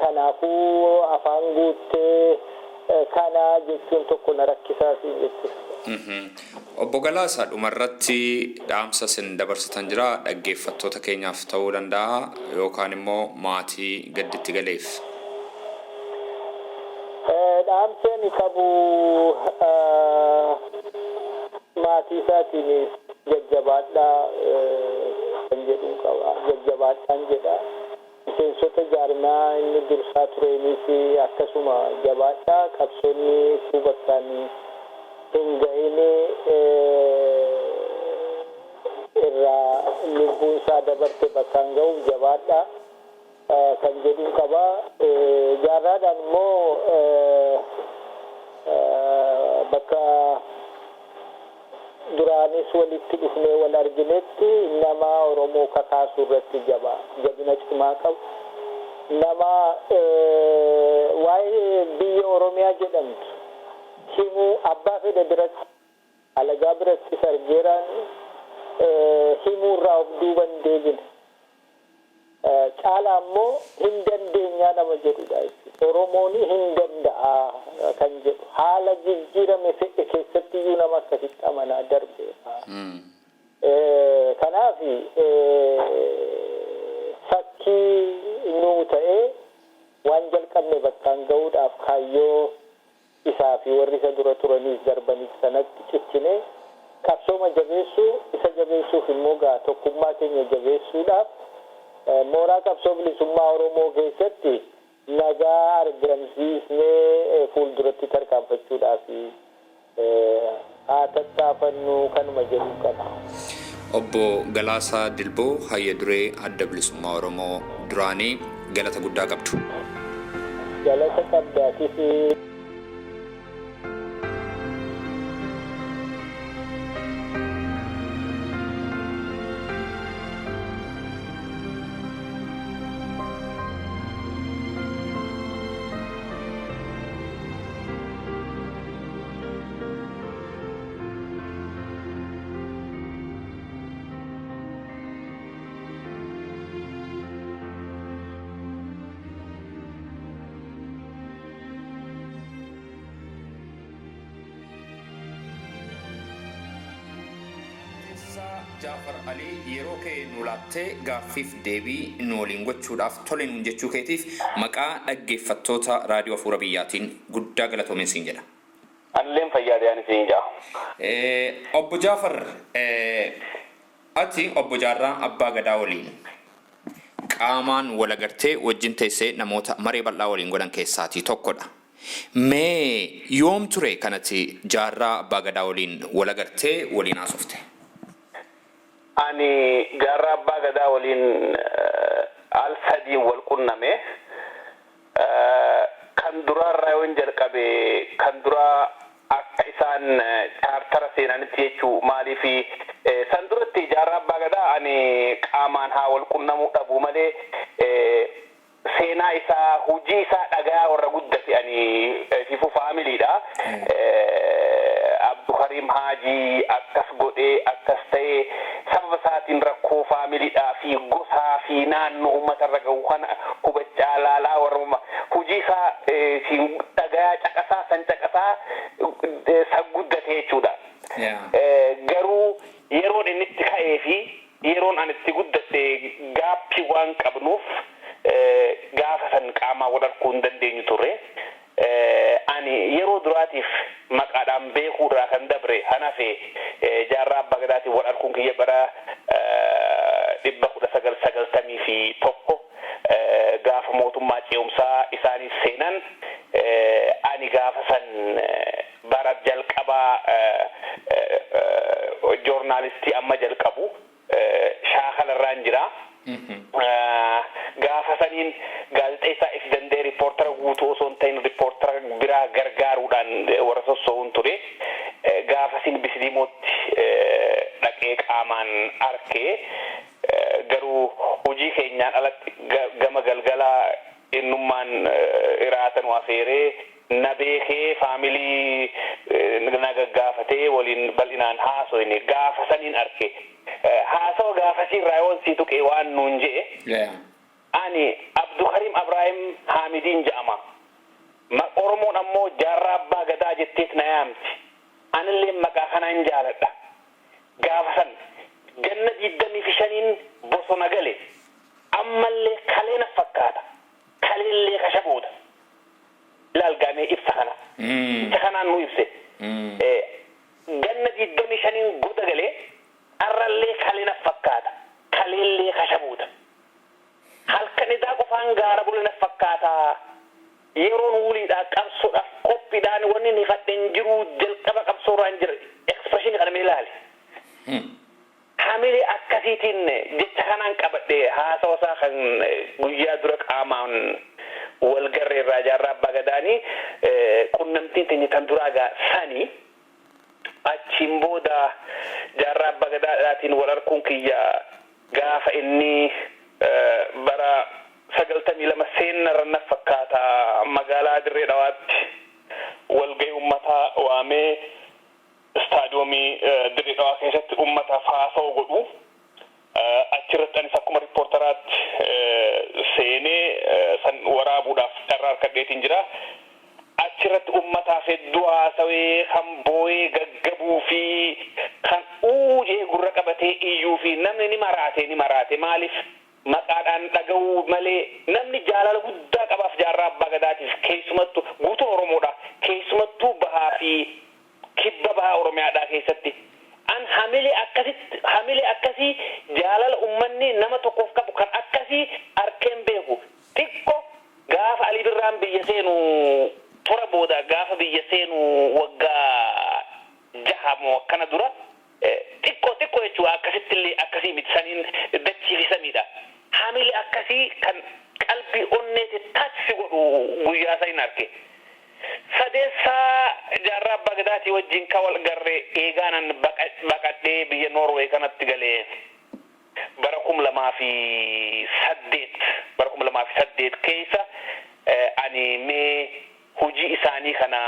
Kanaafuu afaan guuttee kana jechuun tokko na rakkisaa siin jechuudha. Obbo Galaasaa, dhumarratti dhaamsa isin dabarsitan jira, dhaggeeffattoota keenyaaf ta'uu danda'a yookaan immoo maatii gadditti galeef. Dhaamsi ani qabu maatii isaatiin jajjabaadhaa kan jedhu qaba. Jajjabaadhaan jedha. Miseensota jaarmaa inni dursaa tureenis akkasuma jabaadhaa, qabsoonni utuu bakkaan hin gahin irraa lubbuun isaa dabarte bakkaan ga'uuf jabaadhaa kan jedhu qaba. Jaarraadhaan immoo bakka duraanis walitti dhufnee wal arginetti nama Oromoo kakaasuu irratti jabaa jabina cimaa qabu. Nama waa'ee biyya Oromiyaa jedhamtu himuu abbaa fedhe biratti, alagaa birattis argeeraan himuu irraa of duuba hin deebine. Caalaa immoo hin dandeenyaa nama jedhudha jechuudha. Oromoon hin danda'a kan jedhu haala jijjiirame fedhe keessatti iyyuu nama akkasitti amanaa darbeera. Kanaaf fakkii nuu ta'ee waan jalqabne bakkaan ga'uudhaaf kaayyoo isaa fi warri isa dura turaniis darbaniif sanatti cichine qabsooma jabeessuu, isa jabeessuuf immoo gaa tokkummaa keenya jabeessuudhaaf mooraa qabsoo bilisummaa Oromoo keessatti nagaa argamsiisnee fuulduratti tarkaanfachuudhaaf haa tattaafannu kanuma jedhu qaba. Obbo Galaasaa Dilboo, Hayya Duree Adda Bilisummaa Oromoo duraanii, galata guddaa qabdu. Galata qabdaatis. Jaafar Alii, yeroo kee nu laattee gaaffiif deebii nu waliin gochuudhaaf tole nuun jechuu keetiif maqaa dhaggeeffattoota Raadiyoo Afuura Biyyaatiin guddaa galatoomin siin jedha. Anilleen fayyaa isin jaa. Obbo Jaafar, ati obbo Jaarraa Abbaa Gadaa waliin qaamaan wal agartee wajjin teessee namoota maree bal'aa waliin godhan keessaatii tokkodha. Mee yoom ture kanatti Jaarraa Abbaa Gadaa waliin wal agartee waliin haasofte? Ani Jaarraa Abbaa Gadaa waliin al sadiin wal qunname. Kan duraarraa yoon jalqabe, kan duraa akka isaan chaartara seenanitti jechuu. Maaliif, san duratti Jaarraa Abbaa Gadaa ani qaamaan haa wal qunnamuu dhabu malee, seenaa isaa, hojii isaa dhagaa warra guddate ani fifu faamiliidha. Abdukariim Haajii akkas godhee, akkas ta'ee, sababa isaatiin rakkoo faamiliidhaa fi gosaa fi naannoo uummatarra gahu kana hubachaa, laalaa, warra hojii isaa dhagaa caqasaa san caqasaa san guddate jechuudha. Garuu yeroon inni itti ka'ee fi yeroon ani itti guddadhe gaappii waan qabnuuf, gaafa san qaamaan wal arguu hin dandeenyu turre. Ani yeroo duraatiif maqaadhaan beekuurraa kan dabre hanafe, Jaarraa Abbaa Gadaatiin wal arguun kiyya bara 1991, gaafa mootummaa ce'umsaa isaaniif seenan. Ani gaafa san bara jalqabaa joornaalistii amma jalqabu shaakalarraan jira. Gaafa saniin gaazexeessaa if danda'e, riippoortara guutuu osoo hin ta'in riippoortara biraa gargaaruudhaan warra sossoo'uun ture. Gaafa sin Bisiliimootti dhaqee qaamaan arkee, garuu hojii keenyaan alatti gama galgalaa innummaan iraata nu afeeree, na beekee, faamilii na gaggaafatee, waliin bal'inaan haasoyne gaafa saniin arke. Haasawa gaafasiirraa yoon sii tuqee, waan nuun je'e, "Ani Abdukariim Abraahim Haamidiin je'ama. Oromoon ammoo Jaarraa Abbaa Gadaa jetteet na yaamti. Anillee maqaa kanaan jaaladha. Gaafa san ganna 25n bosona gale. Ammallee kalee na fakkaata. Kaleellee kashabooda." Ilaal gaamee ibsa kana. Ibsa kanaan nu ibse. Ganna 25n goda galee, arrallee kalee na fakkaata. Kaleellee kashabooda. Halkan idaa qofaan gaara bule na fakkaata. Yeroon wuliidhaa qabsoodhaaf qophiidhaan wanni inni fadheen jiru jalqaba qabsoorraan jira. Expression kana mee ilaali. Hamilee akkasiitiin jecha kanaan qabadhe haasawa isaa kan guyyaa dura qaamaan wal garree irraa Jaarraa Abbaa Gadaanii qunnamtiin teenya tan duraa gaa sani. Achiin booda Jaarraa Abbaa Gadaadhaatiin wal arguun kiyya gaafa inni bara 92 seennarra na fakkaata, magaalaa Dirree Dhawaatti walgahii uummataa waamee istaadiyoomii Dirree Dhawaa keessatti uummataaf haasa'u godhu. Achirratti anis akkuma riippoortaraatti seenee san waraabuudhaaf carraa harkadheetiin jira. Achirratti uummataaf hedduu haasawee, kan boo'ee gaggabuu fi kan uujee gurra qabatee iyyuu fi namni ni maraate, ni maraate. Maaliif, maqaadhaan dhaga'uu malee namni jaalala guddaa qabaaf Jaarraa Abbaa Gadaatiif, keessumattuu guutuu Oromoodha, keessumattuu bahaa fi kibba bahaa Oromiyaadhaa keessatti. An hamilee akkasitti, hamilee akkasii, jaalala ummanni nama tokkoof qabu kan akkasii arkeen beeku. Xiqqo gaafa Alii Birraan biyya seenu tora booda, gaafa biyya seenu waggaa 6 moo akkana dura, xiqqoo xiqqoo jechuudha, akkasitti illee akkasii miti, saniin dachii fi samiidha. Hamilee akkasii kan qalbii onneeti taachisi godhu guyyaa isa hin arge. Sadeessaa Jaarraa Abbaa Gadaatii wajjin ka wal garre eegaanan baqadhee biyya Noorweey kanatti galee bara 2008, bara 2008 keessa ani mee hojii isaanii kana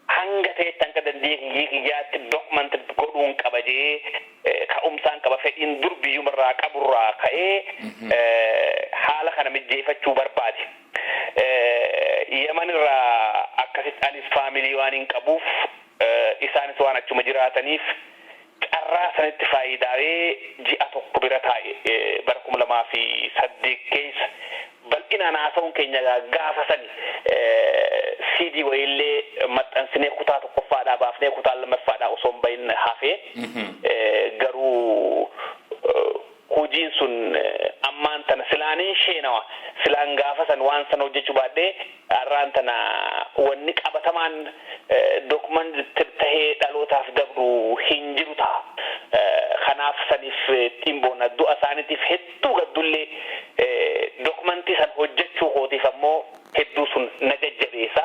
hanga ta'etti, hanga dandeettii kiyyaatti document godhuun qaba jee, ka'umsaan qaba, fedhiin dur biyyumarraa qaburraa ka'ee haala kana mijjeeffachuu barbaade. Yaman irraa akkasitti anis faamilii waan hin qabuuf, isaanis waan achuma jiraataniif, carraa Carraa sanitti faayidaawee ji'a tokko bira taa'e bara 2008 keessa. Bal'inaan haasa'uun keenya gaafa sani CD wayiillee maxxansinee kutaa tokkoffaadhaa baafnee kutaa lammaffaadhaa osoo hin bahin hafee, garuu hojiin sun ammaan tana silaaniin sheenawa, silaan gaafa san waan sana hojjechuu baadhee har'aan tana wanni qabatamaan document tahee dhalootaaf dabru hin jiru ta'a. Kanaaf saniif ittiin boonna, du'a isaaniitiif hedduu gaddullee dokumentii san hojjechuu kootiif ammoo hedduu sun na jajjabeessa.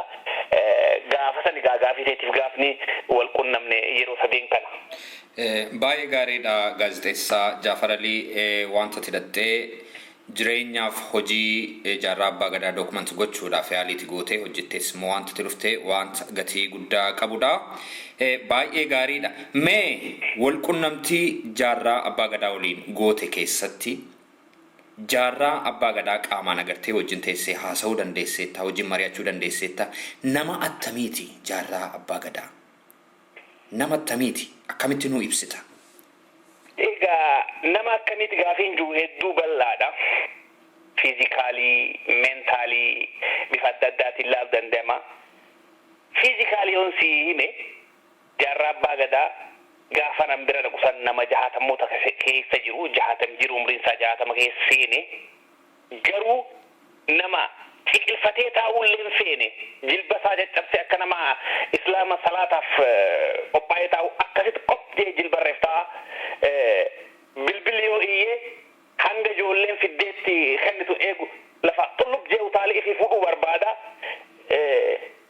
Gaafa sani gaafii teetiif gaafni wal qunnamne yeroo sadeen kana. Baay'ee gaariidha, gaazexeessaa Jaafar Alii, wanta hidhattee jireenyaaf hojii Jaarraa Abbaa Gadaa document gochuudhaaf yaaliiti gootee hojjettees immoo wanta itti dhuftee wanta gatii guddaa qabudha. Baay'ee gaariidha. Mee walqunnamtii Jaarraa Abbaa Gadaa waliin goote keessatti Jaarraa Abbaa Gadaa qaamaan agartee wajjin teessee haasa'uu dandeesseetta, wajjin mari'achuu dandeesseetta. Nama attamiiti Jaarraa Abbaa Gadaa? Nama attamiiti? Akkamitti nuu ibsita? Egaa nama akkamiiti gaafiin jiru hedduu bal'aadha. Physically, mentally, bifa adda addaatiin ilaaluu danda'ama. Physically yoon si hime, Jaarraa Abbaa Gadaa gaafa nan bira dhaqu san nama 60moota keessa jiru, 60 jiru, umriin isaa 60 keessa seene, garuu nama ciqilfatee taa'uu illee hin feene, jilba isaa caccabsee akka nama islaama salaataaf qophaa'ee taa'u akkasitti qophtee jilbarreef ta'a. Bilbilli yoo iyyee hanga ijoolleen fiddeetti kennitu eegu, lafa xullub jee utaalee ifii fuudhuu barbaada.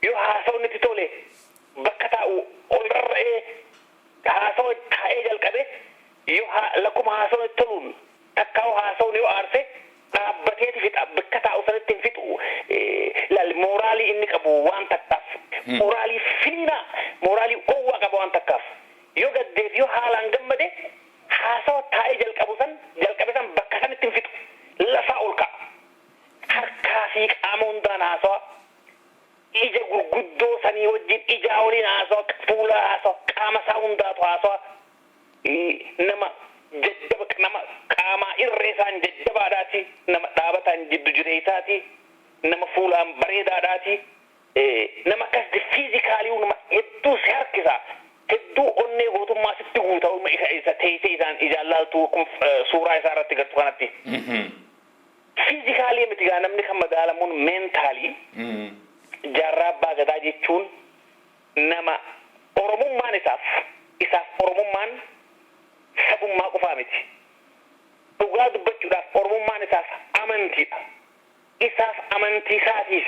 Yoo haasawni itti tole bakka taa'u ol rarra'ee haasawa taa'ee jalqabe, yoo lakkuma haasawni itti toluun takkaa'u haasawni yoo aarse dhaabbateeti fixa, bakka taa'u sanitti hin fixu. Laal, mooraalii inni qabu waan takkaaf, mooraalii finiinaa, mooraalii owwaa qaba waan takkaaf. Yoo gaddeef yoo haalaan gammade haasawa taa'ee jalqabu san jalqabe san bakka sanitti hin fixu, lafaa ol ka'a, harkaa fi qaama hundaan haasawa, ija gurguddoo sanii wajjin ijaa waliin haasawa, fuula haasawa, qaama isaa hundaatu haasawa. Nama jajjaba, nama qaamaa irree isaan jajjabaadhaati, nama dhaabataan jiddu jireessaati, nama fuulaan bareedaadhaati, nama akkas physically nama hedduu si harkisa, hedduu onnee gootummaa sitti guuta isa teessee isaan ijaan laaltu suuraa isaa irratti gartu kanatti. Physically miti gaa namni kan madaalamuun, mentally Jaarraa Abbaa Gadaa jechuun nama Oromummaan isaaf Oromummaan sabummaa qofaa miti. Dhugaa dubbachuudhaaf Oromummaan isaaf amantiidha. Isaaf amantii isaatiif.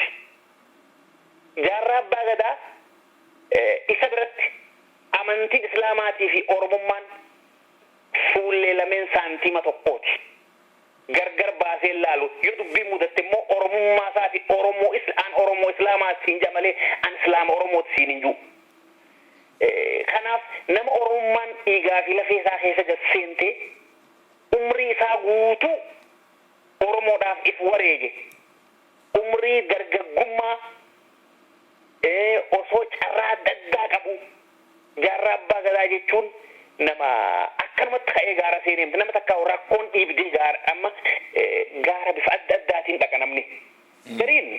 Jaarraa Abbaa Gadaa isa biratti amantiin Islaamaatii fi Oromummaan fuullee lameen saantiima tokkooti. Gargar baasee laalu, yoo dubbii mudatte immoo Oromummaa isaati, Oromoo an Oromoo Islaamaa siin jedha malee an Islaama Oromooti siin hin jiru. Kanaaf nama Oromummaan dhiigaa fi lafee isaa keessa gad seentee umrii isaa guutuu Oromoodhaaf if wareege, umrii dargaggummaa osoo carraa adda addaa qabu, Jaarraa Abbaa Gadaa jechuun nama akkanumatti ka'ee gaara seenee nama takka rakkoon dhiibdee gaara, amma gaara bifa adda addaatiin dhaqa namni. Gariin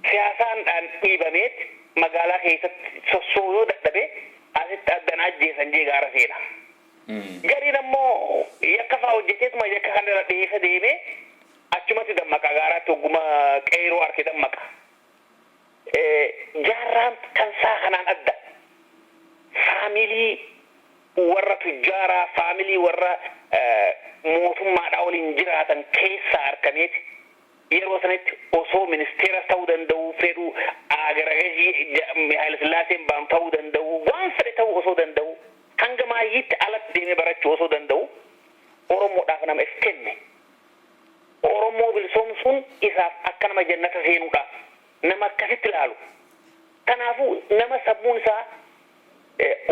siyaasaan dhiibameet magaalaa keessatti sossoo yoo dadhabe asitti addana ajjeesan jee gaara seena. Gariin ammoo yakka faa hojjeteetuma yakka kanarra dheessa deemee achumatti dammaqa, gaaraatti hogguma qeeroo arke dammaqa. Jaarraan kan isaa kanaan adda. Family warra tujjaaraa, family warra mootummaadhaa waliin jiraatan keessaa argameeti yeroo sanitti osoo ministeera ta'uu danda'u fedhu, agaragashii Haayila Sillaaseen baanu ta'uu danda'u, waan fedhe ta'uu osoo danda'u, hanga maayyiitti alatti deemee barachuu osoo danda'u, Oromoodhaaf nama if kenne. Oromoo bilisoomsuun isaaf akka nama jannata seenuudha. Nama akkasitti ilaalu. Kanaafuu nama sammuun isaa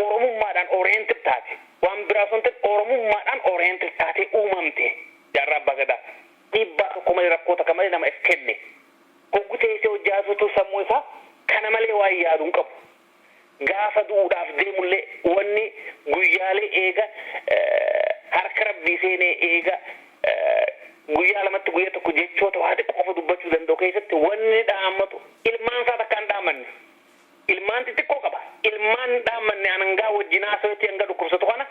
Oromummaadhaan oriented taate, waan biraa osoo hin ta'in Oromummaadhaan oriented taate uumamte Jaarraa Abbaa Gadaa. Dhiibbaa tokko malee, rakkoo takka malee nama if kenne. Hoggu teessee hojjaasutu sammuu isaa kana malee waan yaadu hin qabu. Gaafa du'uudhaaf deemullee wanni guyyaalee eega Ardii seenee eega guyyaa lamatti guyyaa tokko jechoota waa xiqqoo qofa dubbachuu danda'u keessatti wanni dhaammatu ilmaan isaa takka hin dhaammanne. Ilmaan xixiqqoo qaba. Ilmaan hin dhaammanne anangaa wajjin haasawatti hanga dhukkubsatu kana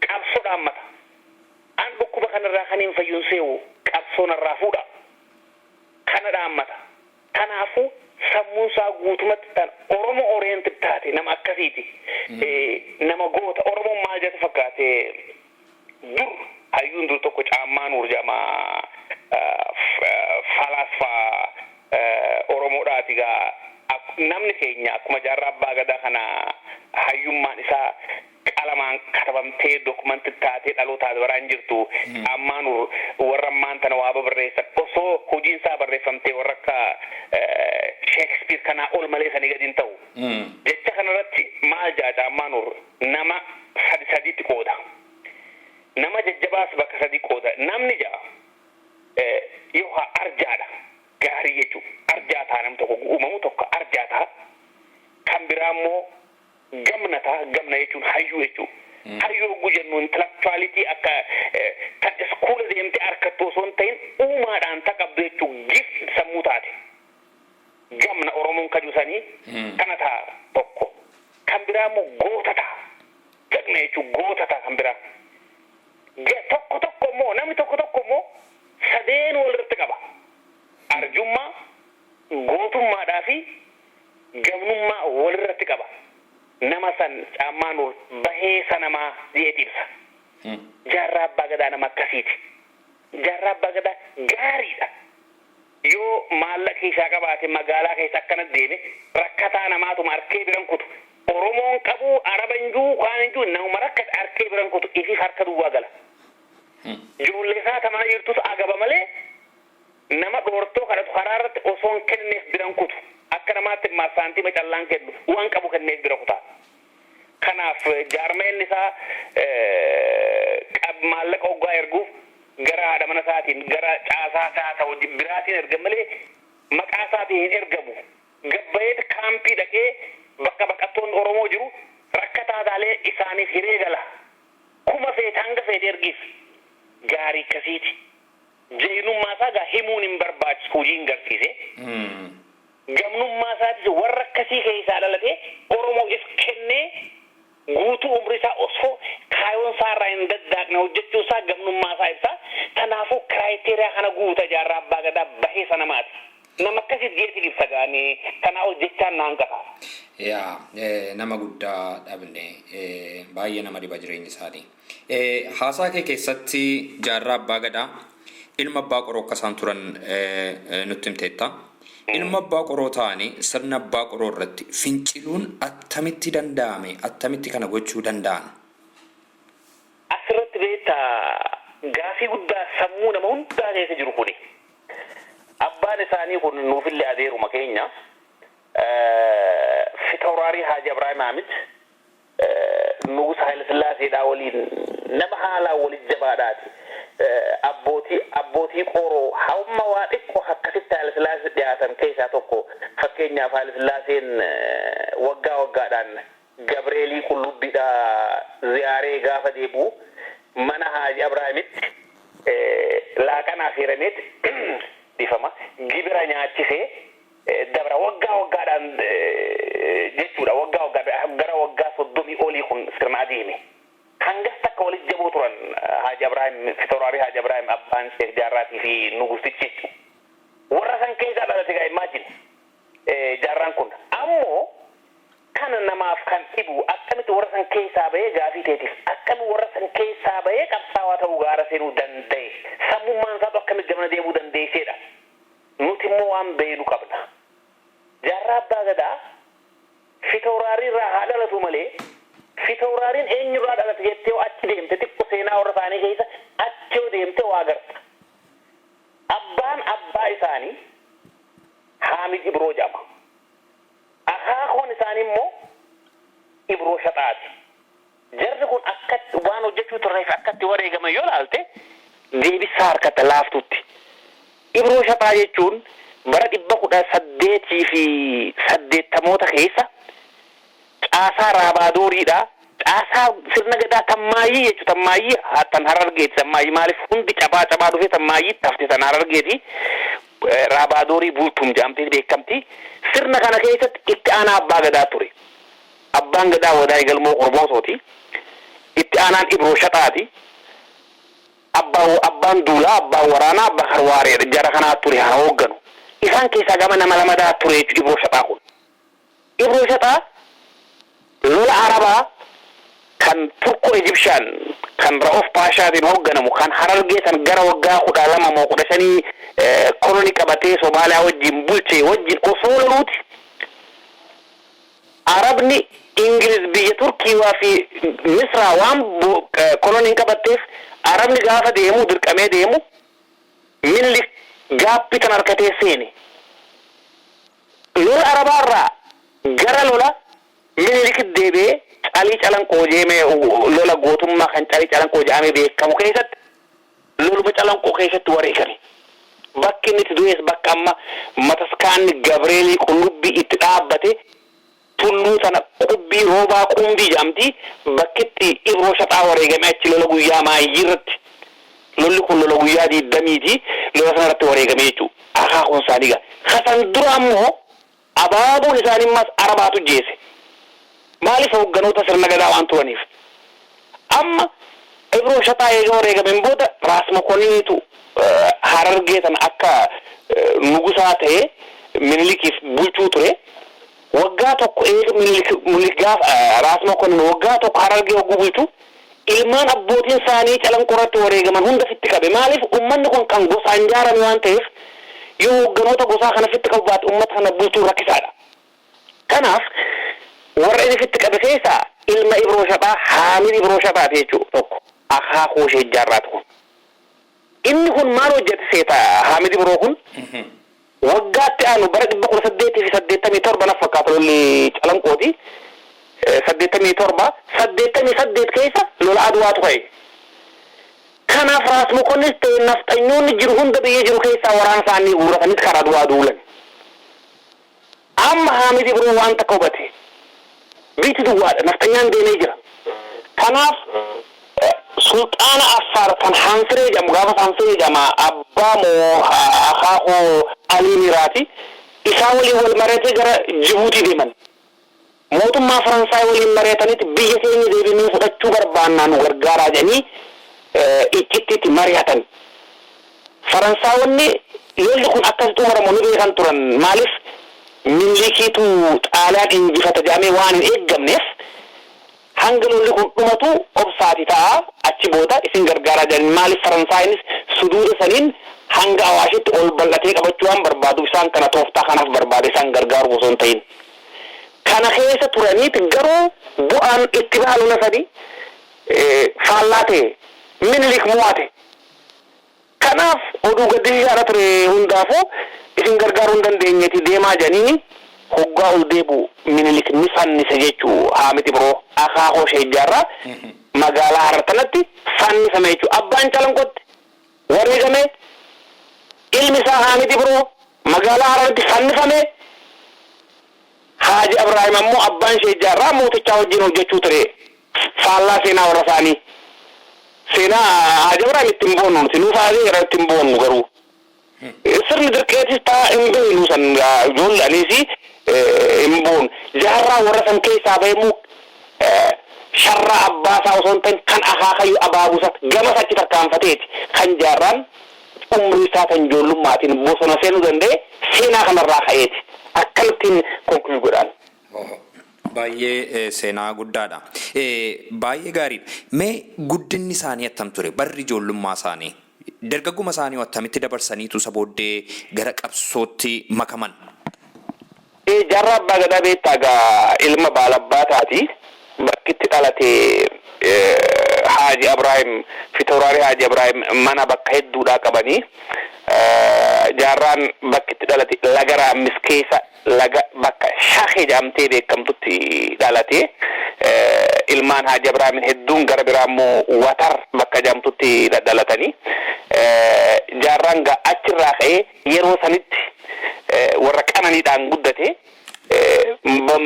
qabsoo dhaammata. An dhukkuba kanarraa kan hin fayyuun seewu qabsoo narraa fuudha. Kana dhaammata. Kanaafuu sammuun isaa guutumatti tan Oromo oriented taate nama akkasiiti. Nama goota. Oromoon maal jedhu fakkaate? Dur hayyuun dur tokko Caammaa Nuur jedhama, falaasfaa Oromoodhaati gaa. Namni keenya akkuma Jaarraa Abbaa Gadaa kana hayyummaan isaa qalamaan katabamtee dokumanti taatee dhalootaa baraan jirtu. Caammaa Nuur warra ammaan tana waa barreessan osoo hojiin isaa barreeffamtee warra akka Shakespeare kanaa ol malee sanii gadi hin ta'u. Jecha kanarratti maal jaa Caammaa Nuur? Nama sadi sadiitti qooda. Nama jajjabaas bakka sadi qooda. Namni ja'a yoo haa arjaadha, gaarii jechuudha. Arjaa ta'a, namni tokko uumamu tokko arjaa ta'a. Kan biraa immoo gamna ta'a. Gamna jechuun hayyuu jechuudha. Hayyuu hogguu jennu intellectuality akka kan iskuula deemtee harkattu osoo hin ta'in uumaadhaan taqabdu jechuudha. Gift sammuu taate. Gamna Oromoon kajusanii kana ta'a tokko. Kan biraa immoo goota ta'a. Jagna jechuun goota ta'a kan biraa. Tokko tokko immoo, namni tokko tokko immoo sadeen walirratti qaba. Arjummaa, gootummaadhaa fi gamnummaa walirratti qaba. Nama san Caammaa Nuur baheessa namaa jedheeti ibsa. Jaarraa Abbaa Gadaa nama akkasiiti. Jaarraa Abbaa Gadaa gaariidha. Yoo maallaqa isaa qabaate magaalaa keessa akkana deeme rakkataa namaatuma harkee biran kutu. Oromoon qabu, Araba hin jiru, kaan hin jiru, nama rakkate harkee biran kutu, ifif harka duwwaa gala. Ijoollee isaa tamana jirtus agaba malee nama dhoortoo kadhatu karaa irratti osoo hin kenneef biran kutu. Akka namaatti immaa saantima callaan kennu, waan qabu kenneef bira kutaa. Kanaaf jaarmeen isaa maallaqa hoggaa erguuf gara haadha mana isaatiin, gara caasaa isaa ta'u biraatiin erga malee maqaa isaatiin hin ergamu. Gabbayeet kaampii dhaqee bakka baqattoonni Oromoo jiru rakkataa taalee isaaniif hiree gala. Kuma feete, hanga feete ergiif. Gaarii akkasiiti. Jeenummaa isaa gaa himuun hin barbaachisu, hojiin garsiise. Gamnummaa isaatis warra akkasii keessaa dhalatee Oromoo if kennee guutuu umrii isaa osoo kaayoon isaa irraa hin daddaaqne hojjechuu isaa gamnummaa isaa ibsa. Kanaafuu criteria kana guuta. Jaarraa Abbaa Gadaa baheessa namaati. Nama akkasii jeetiin ibsa gaanii kanaa hojjechaan naan qaba. Yaa, nama guddaa dhabne, baay'ee nama dhiba jireenyi isaanii. Haasaa kee keessatti Jaarraa Abbaa Gadaa ilma Abbaa Qoroo akka isaan turan nutti himteetta. Ilma Abbaa Qoroo ta'anii sirna Abbaa Qoroo irratti finciluun attamitti danda'ame? Attamitti kana gochuu danda'an? Asirratti beektaa, gaafii guddaa sammuu nama hundaa keessa jiru kuni. Abbaan isaanii kun nuufillee adeeruma keenya. Fitawraarii Haaji Ibraahim Hamid Nugusa Haayila Sillaaseedhaa waliin nama haalaan walit jabaadhaati. Abbootii qoroo hamma waa xiqqoo akkasitti Haayila Sillaasee dhiyaatan keessaa tokko. Fakkeenyaaf, Haayila Sillaaseen waggaa waggaadhaan Gabreelii Qullubbiidha ziyaaree gaafa deebi'u mana Haaji Ibraahimitti laaqanaa seerameet, dhiifama, gibira nyaachisee dabra waggaa waggaadhaan jechuudha. Waggaa waggaa gara waggaa 30 olii kun sirna adeeme. Hangas takka walitti jaboo turan Haaji Ibraahim, Fitawraarii Haaji Ibraahim, abbaan Sheekh Jaarraatii fi Nugustichi jechuudha. Warra san keessaa dhalate gaa, imagine, jaarraan kun. Ammoo kana namaaf kan dhibu akkamitti warra san keessaa bahee, gaafii teetiif, akkami warra san keessaa bahee qabsaawaa ta'uu gaara seenuu danda'e, sammummaan isaatu akkamitti gamana deemuu dandeesseedha. Nuti immoo waan beeynu qabna. Jaarraa Abbaa Gadaa fitawraarii irraa haa dhalatu malee, fitawraariin eenyurraa dhalate jettee yoo achi deemte, xiqqoo seenaa warra isaanii keessa achi yoo deemte waa agarta. Abbaan abbaa isaanii Haamid Ibroo jedhama. Akaakoon isaanii immoo Ibroo Shaxaati. Jarri kun akkatti waan hojjechuu turreef akkatti wareegaman yoo ilaalte deebisaa harkatti laaftutti. Ibroo Shaxaa jechuun bara 1880moota keessa caasaa Raabaadooriidha. Caasaa sirna gadaa tammaayyii jechuudha. Tammaayyii tan Harargeeti. Tammaayyii maaliif hundi cabaa cabaa dhufee tammaayyii tafte tan Harargeeti. Raabaadorii Bultuum jedhamtee beekamti. Sirna kana keessatti itti aanaa abbaa gadaa ture. Abbaan gadaa Wadaay Galmoo Qorboosooti. Itti aanaan Ibroo Shaxaati. Abbaan duulaa, abbaan waraanaa, abbaa karwaareedha. Jara kanaa ture haa hoogganu. Isaan keessaa gama nama lamadaa ture jechuudha Ibroo Shaxaa kun. Ibroo Shaxaa lola Arabaa kan Turko Egyptian kan Ra'oof Paashaatiin hoogganamu kan Harargee san gara waggaa 12 moo 15 koloni qabatee Somaaliyaa wajjin bulche wajjin osoo loluuti. Arabni Ingiliz biyya Turkiiwaa fi Misraa waan koloniin qabatteef Arabni gaafa deemu dirqamee deemu Minilik gaappii tan harkatee seene. Lola Arabaarraa gara lola Minilikitti deebi'ee Calii Calanqoo jeemee lola gootummaa kan Calii Calanqoo jedhamee beekamu keessatti loluma Calanqoo keessatti wareegame. Bakki inni itti du'es bakka amma mataskaanni Gabreelii Qullubbii itti dhaabbate tulluu tana Qubbii Roobaa Qumbii jedhamti bakkitti Ibroo Shaxaa wareegame achi lola guyyaa maayyii irratti lolli kun lola guyyaa 20ti lola sana irratti wareegame jechuudha. Akaakuun isaanii gaa. Kasan dura ammoo abaaboon isaanii ammas Arabaatu jeese. Maaliif hoogganoota sirna gadaa waan turaniif. Amma Ibroo Shaxaa eega wareegameen booda Raas Mokoniniitu Harargee sana akka nugusaa ta'ee Minilikiif bulchuu ture. Waggaa tokko eega Minilik gaafa Raas Mokonin waggaa tokko Harargee hogguu bulchu ilmaan abbootiin isaanii Calanqoo irratti wareegaman hunda fitti qabe. Maaliif uummanni kun kan gosaan ijaarame waan ta'eef yoo hoogganoota gosaa kana fitti qabu baate uummata kana bulchuun rakkisaadha. Kanaaf warra inni fitti qabe keessaa ilma Ibroo Shaxaa Haamid Ibroo Shaxaati jechuudha tokko akaakuu ishee ijaarraatu kun. Inni kun maal hojjete seeta Haamid Ibroo kun waggaatti aanu bara 1887 naf fakkaata lolli Calanqooti. 87 88 keessa lola Adwaatu ka'e. Kanaaf Raas Mokonnis ta'e nafxanyoonni jiru hunda biyya jiru keessaa waraana isaanii guurataniit karaa Adwaa duulan. Amma Haamid Ibroo waan takka hubate. Biyyi duwwaadha nafxanyaan deemee jira. Kanaaf Sulxaana Affaar kan Hanfiree jedhamu gaafa Hanfiree jedhama abbaa moo akaakuu Alii Miraati. Isaa waliin wal mari'atee gara Jibuutii deeman. Mootummaa Faransaay waliin mari'atanitti biyya keenya deebinee fudhachuu barbaannaa nu gargaaraa jedhanii iccittiitti mari'atan. Faransaawonni lolli kun akkas xumuramu ni beekan turan. Maaliif Minilikiitu Xaaliyaan injifata jedhamee waan hin eeggamneef hanga lolli kun dhumatu obsaati ta'a achi booda isin gargaaraa jedhan. Maaliif Faransaayinis suduuda saniin hanga Awaashitti ol bal'atee qabachuu waan barbaaduuf isaan kana tooftaa kanaaf barbaade isaan gargaaruuf osoo hin ta'in. Kana keessa turaniit garuu bu'aan itti baha lola sanii faallaa ta'e Minilik mo'ate. Kanaaf oduu gaddisiisaadha ture hundaafuu isin gargaaruu hin dandeenyeeti deemaa jedhaniini hoggaa ol deebi'u Minilik ni fannise jechuu Haamid Ibroo akaakoo ishee ijaarraa magaalaa Harar tanatti fannifame jechuu. Abbaan Calanqootti wareegame ilmi isaa Haamid Ibroo magaalaa Hararitti fannifame. Haaji Abraahim ammoo abbaan ishee ijaarraa mootichaa wajjin hojjechuu ture faallaa seenaa warra isaanii. Seenaa Haaji Abraahim ittiin boonnu nuti nuuf haasee jira ittiin boonnu garuu. Sirni dirqeetis ta'a hin beeknu san ijoollee anis hin boonnu. Jaarraa warra san keessaa ba'e immoo sharraa abbaa isaa osoo hin ta'in kan akaakayyuu abaabuu isaa gamas achi tarkaanfateeti kan jaarraan umrii isaa kan ijoollummaatiin bosona seenuu danda'e seenaa kanarraa ka'eeti. Akkanattiin conclude godhaan. Baay'ee seenaa guddaadha. Baay'ee gaariidha. Mee guddinni isaanii attam ture? Barri ijoollummaa isaanii. Dargagguma isaanii attamitti dabarsaniitu isa booddee gara qabsootti makaman? Jaarraa abbaa gadaa beektaa gaa ilma baalabbaataati. Bakki itti dhalate Haaji Abraahim Fitawraarii Haaji Abraahim mana bakka hedduudhaa qabanii. Jaarraan bakki itti dhalate laga Raammis keessa laga bakka Shakee jedhamtee beekamtutti dhalate. Ilmaan Haaji Abraahimin hedduun gara biraa immoo Watar bakka jedhamtutti dhalatanii. Jaarraan gaa achirraa ka'ee yeroo sanitti warra qananiidhaan guddate.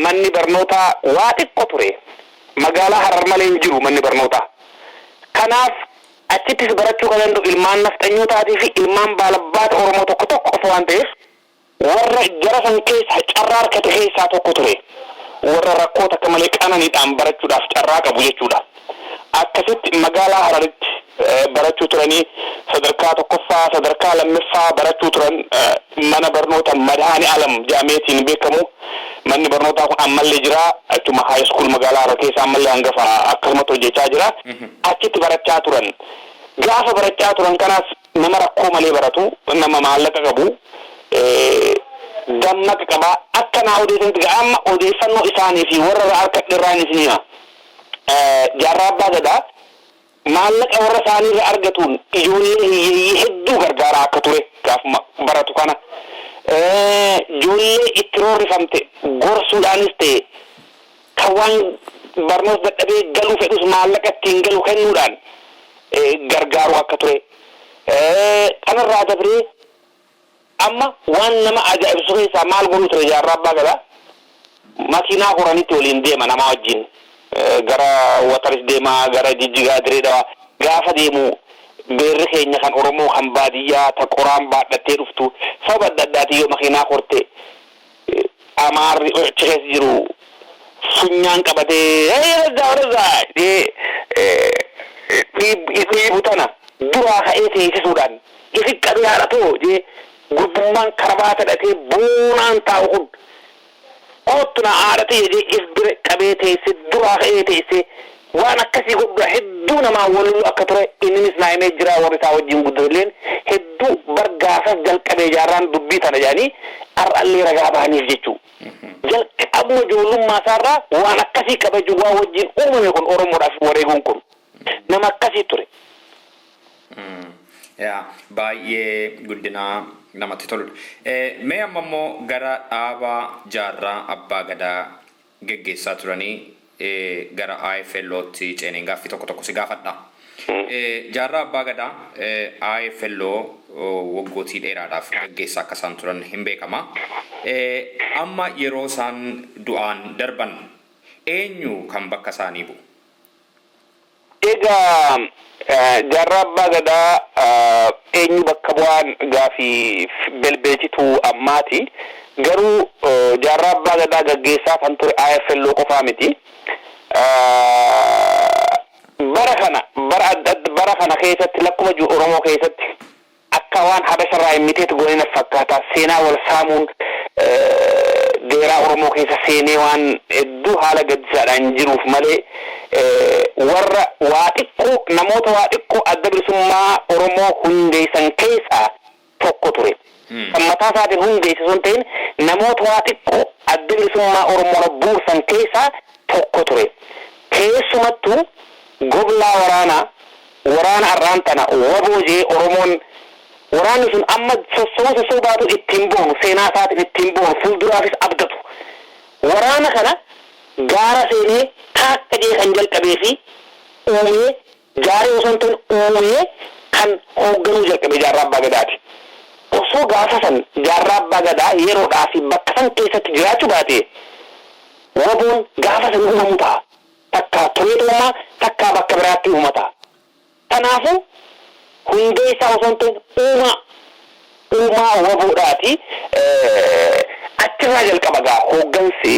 Manni barnootaa waa xiqqoo ture. Magaalaa Harar malee hin jiru manni barnootaa. Kanaaf achittis barachuu kan danda'u ilmaan nafxanyootaatii fi ilmaan baalabbaata Oromoo tokko tokko qofa waan ta'eef, warra jara san keessa carraa argate keessaa tokko ture. Warra rakkoo takka malee qananiidhaan barachuudhaaf carraa qabu jechuudha. Akkasitti magaalaa Hararitti barachuu turanii, sadarkaa tokkoffaa, sadarkaa lammaffaa barachuu turan mana barnoota Madhaani Alam jedhameetiin beekamu. Manni barnootaa kun ammallee jira. Achuma high school magaalaa Harar keessa ammallee hangafa akkasumatti hojjechaa jira. Achitti barachaa turan. Gaafa barachaa turan kanaas nama rakkoo malee baratu, nama maallaqa qabu, dammaqa qabaa. Akka naa odeessanitti, amma odeeffannoo isaanii fi warra irraa harkadhe irraa isin hima. Jaarraa Abbaa Gadaa maallaqa warra isaanii irraa argatuun ijoollee hiyyeeyyii hedduu gargaaraa akka ture gaafuma baratu kana. Ijoollee itti roorrifamte gorsuudhaanis ta'e, kan waan barnoota dadhabee galuu fedhus maallaqa ittiin galu kennuudhaan gargaaruu akka ture. Kanarraa dabree amma waan nama ajaa'ibsu keessaa maal godhuu ture Jaarraa Abbaa Gadaa? Makiinaa horanitti waliin deema namaa wajjin. Gara Wataris deema, gara Jijjigaa, Diree Dhawaa. Gaafa deemu beerri keenya kan Oromoo kan baadiyyaa ta qoraan baadhattee dhuftu sababa adda addaatiin yoo makiinaa korte, Amaarri achi keessa jiru funyaan qabatee "Razaa razaa" dhiibu tana duraa ka'ee teessisuudhaan, ifi qabee "Haadhatoo" jee, gurbummaan karabaata hidhatee boonaan taa'u kun "Koottu na haadhati" jedhee if bira qabee teessee, duraa ka'ee teessee waan akkasii godhuudha hedduu namaa walulu akka ture inninis naa himee jira. Warri isaa wajjin guddatelleen hedduu bar gaafas jalqabee Jaarraan dubbii tana jedhanii har'allee ragaa bahaniif jechuu. Jalqabuma ijoollummaa isaarraa waan akkasii qaba jechuun waan wajjin uumame kun, Oromoodhaaf wareeguun kun nama akkasii ture. Yaa, baay'ee guddinaa namatti toludha. Mee amma immoo gara dhaaba Jaarraa Abbaa Gadaa geggeessaa turanii gara IFLOtti ceeneen gaaffii tokko tokko si gaafadha. Jaarraa Abbaa Gadaa IFLO waggootii dheeraadhaaf geggeessaa akka isaan turan hin beekama. Amma yeroo isaan du'aan darban eenyu kan bakka isaanii bu'u? Egaa Jaarraa Abbaa Gadaa eenyu bakka bu'aan gaafii belbeelchituu ammaati. Garuu Jaarraa Abbaa Gadaa gaggeessaa kan ture IFLO qofaa miti. Bara kana bara adda bara kana keessatti lakkuma jiru Oromoo keessatti akka waan Habasharraa hin miteetu goonee na fakkaata, seenaa wal saamuun deeraa Oromoo keessa seenee waan hedduu haala gaddisaadhaan jiruuf malee, warra waa xiqqoo, namoota waa xiqqoo Adda Bilisummaa Oromoo hundeessan keessaa tokko ture. Kan mataa isaatiin hundeesse osoo hin ta'in, namoota waa xiqqoo Adda Bilisummaa Oromoo buusan keessaa tokko ture. Keessumattuu goblaa waraanaa, waraana har'aan tana WABOO jee Oromoon waraanni sun amma sossowuu sossowuu baatu ittiin boonu, seenaa isaatiin ittiin boonu, fuulduraafis abdatu. Waraana kana gaara seenee taakka jee kan jalqabee fi uumee, gaarii osoo hin ta'in uumee kan hoogganuu jalqabe Jaarraa Abbaa Gadaati. Osoo gaafa san Jaarraa Abbaa Gadaa yeroodhaa fi bakka san keessatti jiraachuu baate, WABOon gaafa san uumamu ta'a. Takkaa tureetu uumaa, takkaa bakka biraatti uuma ta'a. Kanaafuu hundeessaa osoo hin ta'in uumaa WABOodhaati. Achirraa jalqaba gaa hooggansi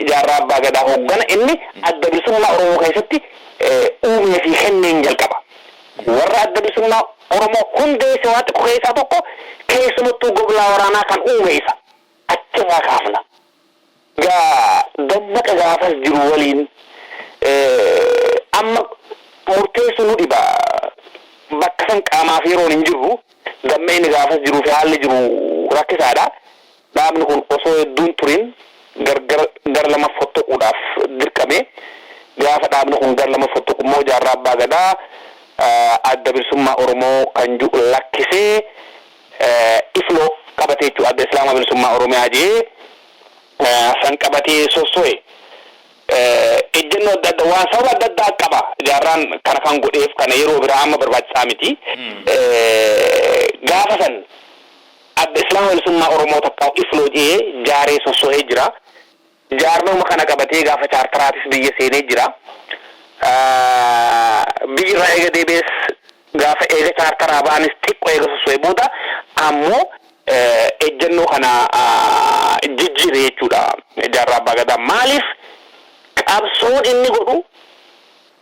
Jaarraa Abbaa Gadaa hooggana inni Adda Bilisummaa Oromoo keessatti uumee fi kenneen jalqaba. Warra Adda Bilisummaa Oromoo hundeesse waa xiqqoo keessaa tokko, keessumattuu goblaa waraanaa kan uume isa. Achirraa kaafna. Gaa dammaqa gaafas jiru waliin amma murteessuu nu dhiba. Bakka san qaamaaf yeroon hin jirru, dammaqni gaafas jiruu fi haalli jiru rakkisaadha. Dhaabni kun osoo hedduun turin gargar gara lama fottoquudhaaf dirqame. Gaafa dhaabni kun gara lama fottoqu immoo Jaarraa Abbaa Gadaa Adda Bilisummaa Oromoo kan jiru lakkisee IFLO qabatee jechuudha. Adda Islaamaa Bilisummaa Oromiyaa jee san qabatee sosso'e. Ejjennoo adda addaa waan sababa adda addaa qaba. Jaarraan kana kan godheef kana yeroo biraa, amma barbaachisaa miti. Gaafa san Adda Islaama Bilisummaa Oromoo takka IFLO jee jaaree sosso'ee jira. Jaarmuma kana qabatee gaafa chaartaraatis biyya seenee jira. Biyyi irraa eega deebi'es, gaafa eega chaartaraa ba'anis xiqqoo eega sosso'e booda ammoo ejjennoo kana jijjiire jechuudha Jaarraa Abbaa Gadaa. Maaliif? Qabsoon inni godhu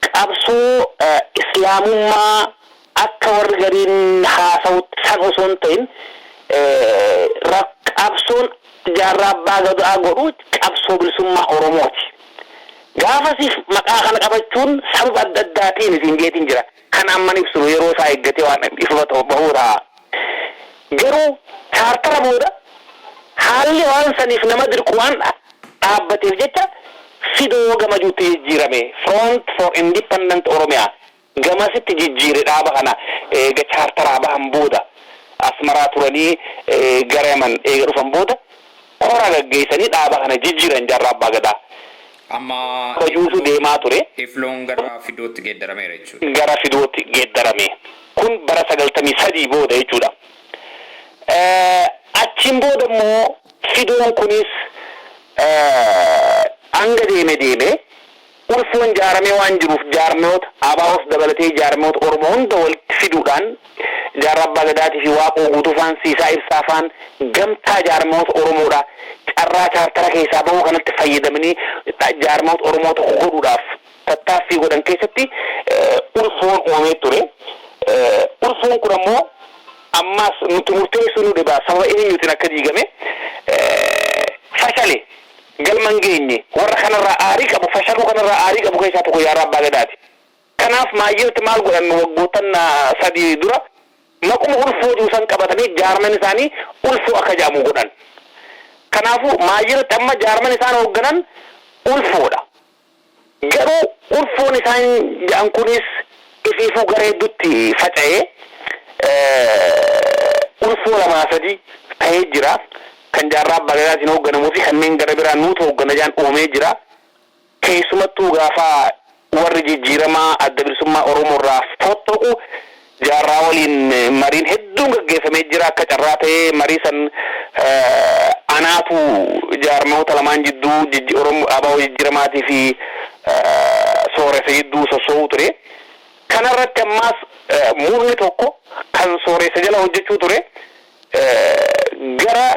qabsoo islaamummaa akka warri gariin haasawutti san osoo hin ta'in, qabsoon Jaarraa Abbaa Gadaa godhu qabsoo bilisummaa Oromooti. Gaafasiif maqaa kana qabachuun sababa adda addaatiin isin jeetiin jira. Kan amman ibsinu yeroo isaa eeggatee waan ifa bahuu ta'a. Garuu chaartara booda haalli waan saniif nama dirqu waan dhaabbateef jecha Fidoo gamajuutti jijjiirame. Front for Independent Oromiyaa gamasitti jijjiire dhaaba kana eega chaartaraa bahan booda, Asmaraa turanii gara Yaman eega dhufan booda kora gaggeessanii dhaaba kana jijjiiran Jaarraa Abbaa Gadaa. Amma kabajuutu deemaa ture. Ifloon gara Fidootti geeddarameera jechuudha. Gara Fidootti geeddarame. Kun bara 93 booda jechuudha. Achiin booda immoo Fidoon kunis hanga deeme deeme Ulfoon jaaramee waan jiruuf, jaarmiyoota ABOs dabalatee jaarmiyoota Oromoo hunda walitti fiduudhaan Jaarraa Abbaa Gadaatii fi Waaqoo Guutuu faan, Siisaa Ibsaa faan gamtaa jaarmiyoota Oromoodha. Carraa chaartara keessaa bahuu kanatti fayyadamanii jaarmiyoota Oromoo tokko godhuudhaaf tattaaffii godhan keessatti Ulfoon uumamee ture. Ulfoon kun ammoo ammaas nuti murteessuu nu dhiba, sababa eenyuutiin akka diigame fashale, galma hin geenye. Warra kanarraa aarii qabu, fashaluu kanarraa aarii qabu keessaa tokko Jaarraa Abbaa Gadaati. Kanaaf maayyeetti maal godhan? Waggoottan 3 dura maquma Ulfoo jiru san qabatanii jaarman isaanii Ulfoo akka jedhamu godhan. Kanaafuu maayyeetti amma jaarman isaan hoogganan Ulfoodha. Garuu Ulfoon isaan jedhan kunis ifiifuu gara hedduutti faca'ee Ulfoo lamaa sadii ta'ee jira. Kan Jaarraa Abbaa Gadaatiin hoogganamuu fi kanneen gara biraa nuutu hooggana jedhan uumamee jira. Keessumattuu gaafa warri jijjiiramaa Adda Bilisummaa Oromoo irraa fottoqu Jaarraa waliin mariin hedduun gaggeeffamee jira. Akka carraa ta'ee marii san anaatu jaarmoota lamaan jidduu, Oromoo ABO jijjiiramaatii fi Sooressa jidduu sossoo'uu ture. Kanarratti ammaas murni tokko kan Sooressa jala hojjechuu ture gara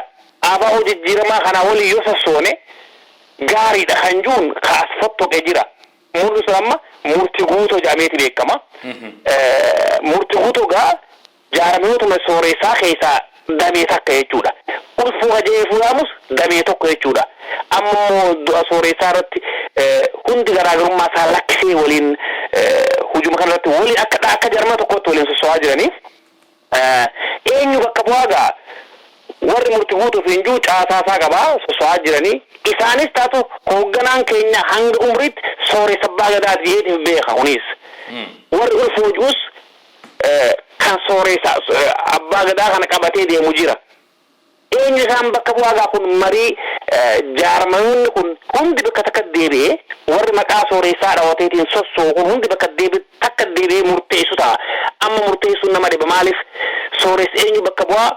ABO jijjiiramaa kanaa waliin yoo sossoone gaariidha kan jiruun ka as fottoqe jira. Murni sun amma Murti Guutoo jedhameeti beekama. Murti Guutoo gaa jaarmiyootuma Sooressaa keessaa damee takka jechuudha. Ulfoo ka jedhee damee tokko jechuudha. Amma immoo du'a Sooressaa irratti hundi garaagarummaa isaa lakkisee waliin hujuma kanarratti waliin akka jarma tokkotti waliin sosso'aa jiraniif eenyu bakka bu'aa gaa warri Murti Guutuu fi injuu caasaasaa qabaa sosso'aa jiranii, isaanis taatu hoogganaan keenya hanga umriitti Sooressa Abbaa Gadaati jedheetiif beeka. Kunis warri Ulfoo ji'us kan Sooressa Abbaa Gadaa kana qabatee deemu jira. Eenyu isaan bakka bu'aa gaa? Kun marii jaarmayoonni kun hundi bakka takka deebi'ee, warri maqaa Sooressaa dhawateetiin sossoo'u kun hundi bakka takka deebi'ee murteessu ta'a. Amma murteessuun nama dhiba. Maaliif? Sooressi eenyu bakka bu'aa?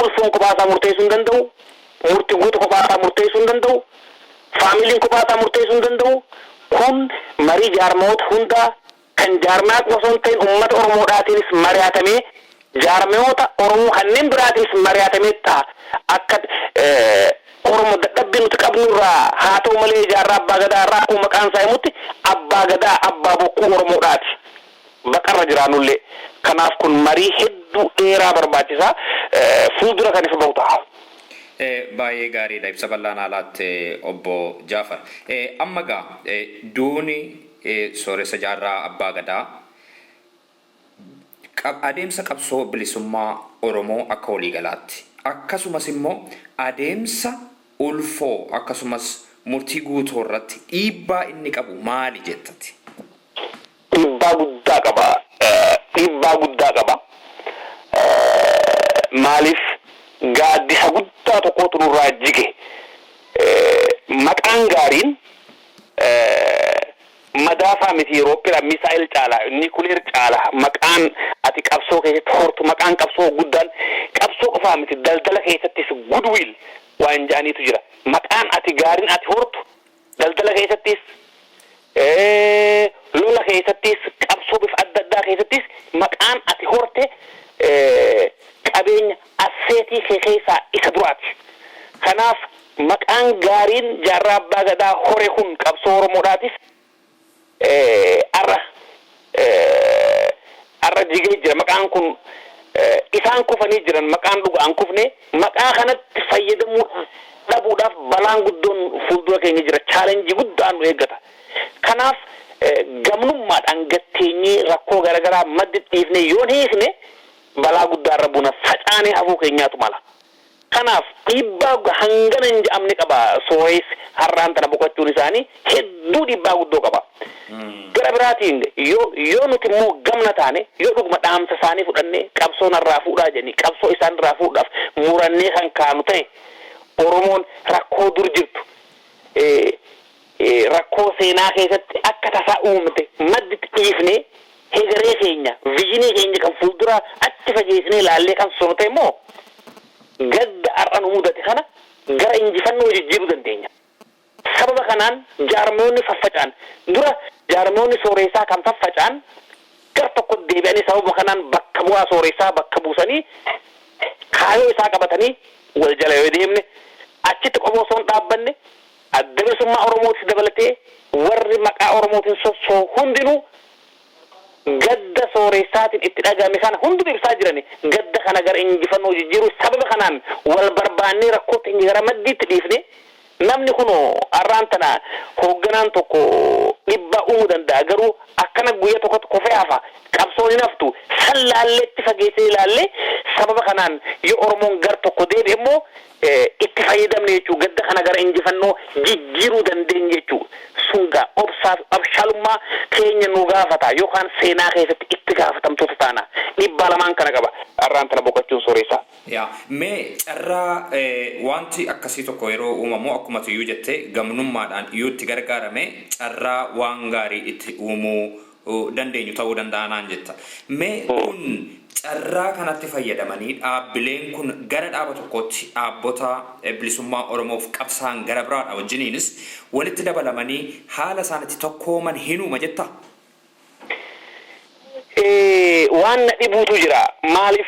Ulfoon kophaasaa murteessuu hin danda'u. Murti Guutu kophaasaa murteessuu hin danda'u. Faamiliin kophaasaa murteessuu hin danda'u. Kun marii jaarmoota hundaa kan jaarmaa qofa osoo hin ta'in uummata Oromoodhaatiinis mari'atamee, jaarmoota Oromoo kanneen biraatiinis mari'atamee ta'a. Akka Oromoo dadhabbii nuti qabnurraa haa ta'u malee, Jaarraa Abbaa Gadaa irraa akkuma maqaan isaa himutti Abbaa Gadaa, Abbaa Bokkuu Oromoodhaati. Baqarra jiraannullee. Kanaaf kun marii hedduu dheeraa barbaachisaa, fuuldura kan ifa bahu ta'a. Baay'ee gaariidha, ibsa bal'aan haalaatti obbo Jaafar. Amma gaa duuni Sooressa Jaarraa Abbaa Gadaa adeemsa qabsoo bilisummaa Oromoo akka waliigalaatti, akkasumas immoo adeemsa Ulfoo akkasumas Murtii Guutuu irratti dhiibbaa inni qabu maali jettati? Dhiibbaa guddaa qaba. Dhiibbaa guddaa qaba. Maaliif? Gaaddisa guddaa tokkotu nurraa jige. Maqaan gaariin madaafaa miti, yeroo missile caala, nuclear caala. Maqaan ati qabsoo keessatti hortu, maqaan qabsoo guddaan qabsoo qofaa miti, daldala keessattis goodwill. Waan ja'aniitu jira. Maqaan ati gaariin ati hortu daldala keessattis, lola keessattis, qabsoo bifa adda addaa keessattis maqaan ati horte qabeenya asset ii kee keessaa isa duraati. Kanaaf maqaan gaariin Jaarraa Abbaa Gadaa hore kun qabsoo Oromoodhaatif arra jigee jira. Maqaan kun isaan kufanii jiran, maqaan dhugaan kufne. Maqaa kanatti fayyadamuu dhabuudhaaf balaan guddoon fuuldura keenya jira, challenge ii guddaan nu eeggata. Kanaaf gamnummaadhaan gatteenyee rakkoo garaagaraa maddi dhiifne yoon hiikne balaa guddaa irra buna facaanee hafuu keenyaatu mala. Kanaaf dhiibbaa hangana hin je'amne qaba. Sooressi har'aan tana boqochuun isaanii hedduu dhiibbaa guddoo qaba. Gara biraatiin yoo nuti immoo gamna taane, yoo dhuguma dhaamsa isaanii fudhannee qabsoo narraa fuudhaa jedhanii qabsoo isaan irraa fuudhaaf murannee kan kaanu ta'e, Oromoon rakkoo dur jirtu, rakkoo seenaa keessatti akka tasaa uumte madditti dhiifnee, hegeree keenya, vision ii keenya kan fuulduraa achi fageessinee ilaallee kan sonu ta'e immoo, gadda har'a nu mudate kana gara injifannoo jijjiiruu dandeenya. Sababa kanaan jaarmoonni faffaca'an dura, jaarmoonni sooressaa kan faffaca'an, gar tokko deebi'anii sababa kanaan bakka bu'aa sooressaa bakka buusanii kaayoo isaa qabatanii wal jala yoo deemne, achitti qofa osoo hin dhaabbanne, Adda Bilisummaa Oromootis dabalatee warri maqaa Oromootiin sossoo hundinuu gadda sooressaatiin itti dhagahame kana hundinuu ibsaa jirani, gadda kana gara injifannoo jijjiiruu, sababa kanaan wal barbaannee rakkoo teenya gara maddiitti dhiifne. Namni kunoo har'aan tana hoogganaan tokko dhibbaa uumuu danda'a, garuu akkana guyyaa tokkotti kofee hafa, qabsoon hin haftu. San laalleetti fageessee ilaallee sababa kanaan yoo Oromoon gar tokko deebi'e immoo itti fayyadamne jechuu, gadda kana gara injifannoo jijjiiruu dandeenya jechuu. Sungaa obsaaf abshaalummaa keenya nu gaafata yookaan seenaa keessatti itti gaafatamtoota taana. Dhiibbaa lamaan kana qaba har'aan tana boqochuun sooressaa. Yaa, mee carraa wanti akkasii tokko yeroo uumamu, akkuma tuyyuu jette, gamnummaadhaan yoo itti gargaarame carraa waan gaarii itti uumuu dandeenyu ta'uu danda'a naan jetta. Mee kun carraa kanatti fayyadamanii dhaabbileen kun gara dhaaba tokkootti, dhaabbota bilisummaa Oromoof qabsaan gara biraadha wajjiniinis walitti dabalamanii haala isaan itti tokkooman hin uuma jetta? Waan na dhibuutu jira. Maaliif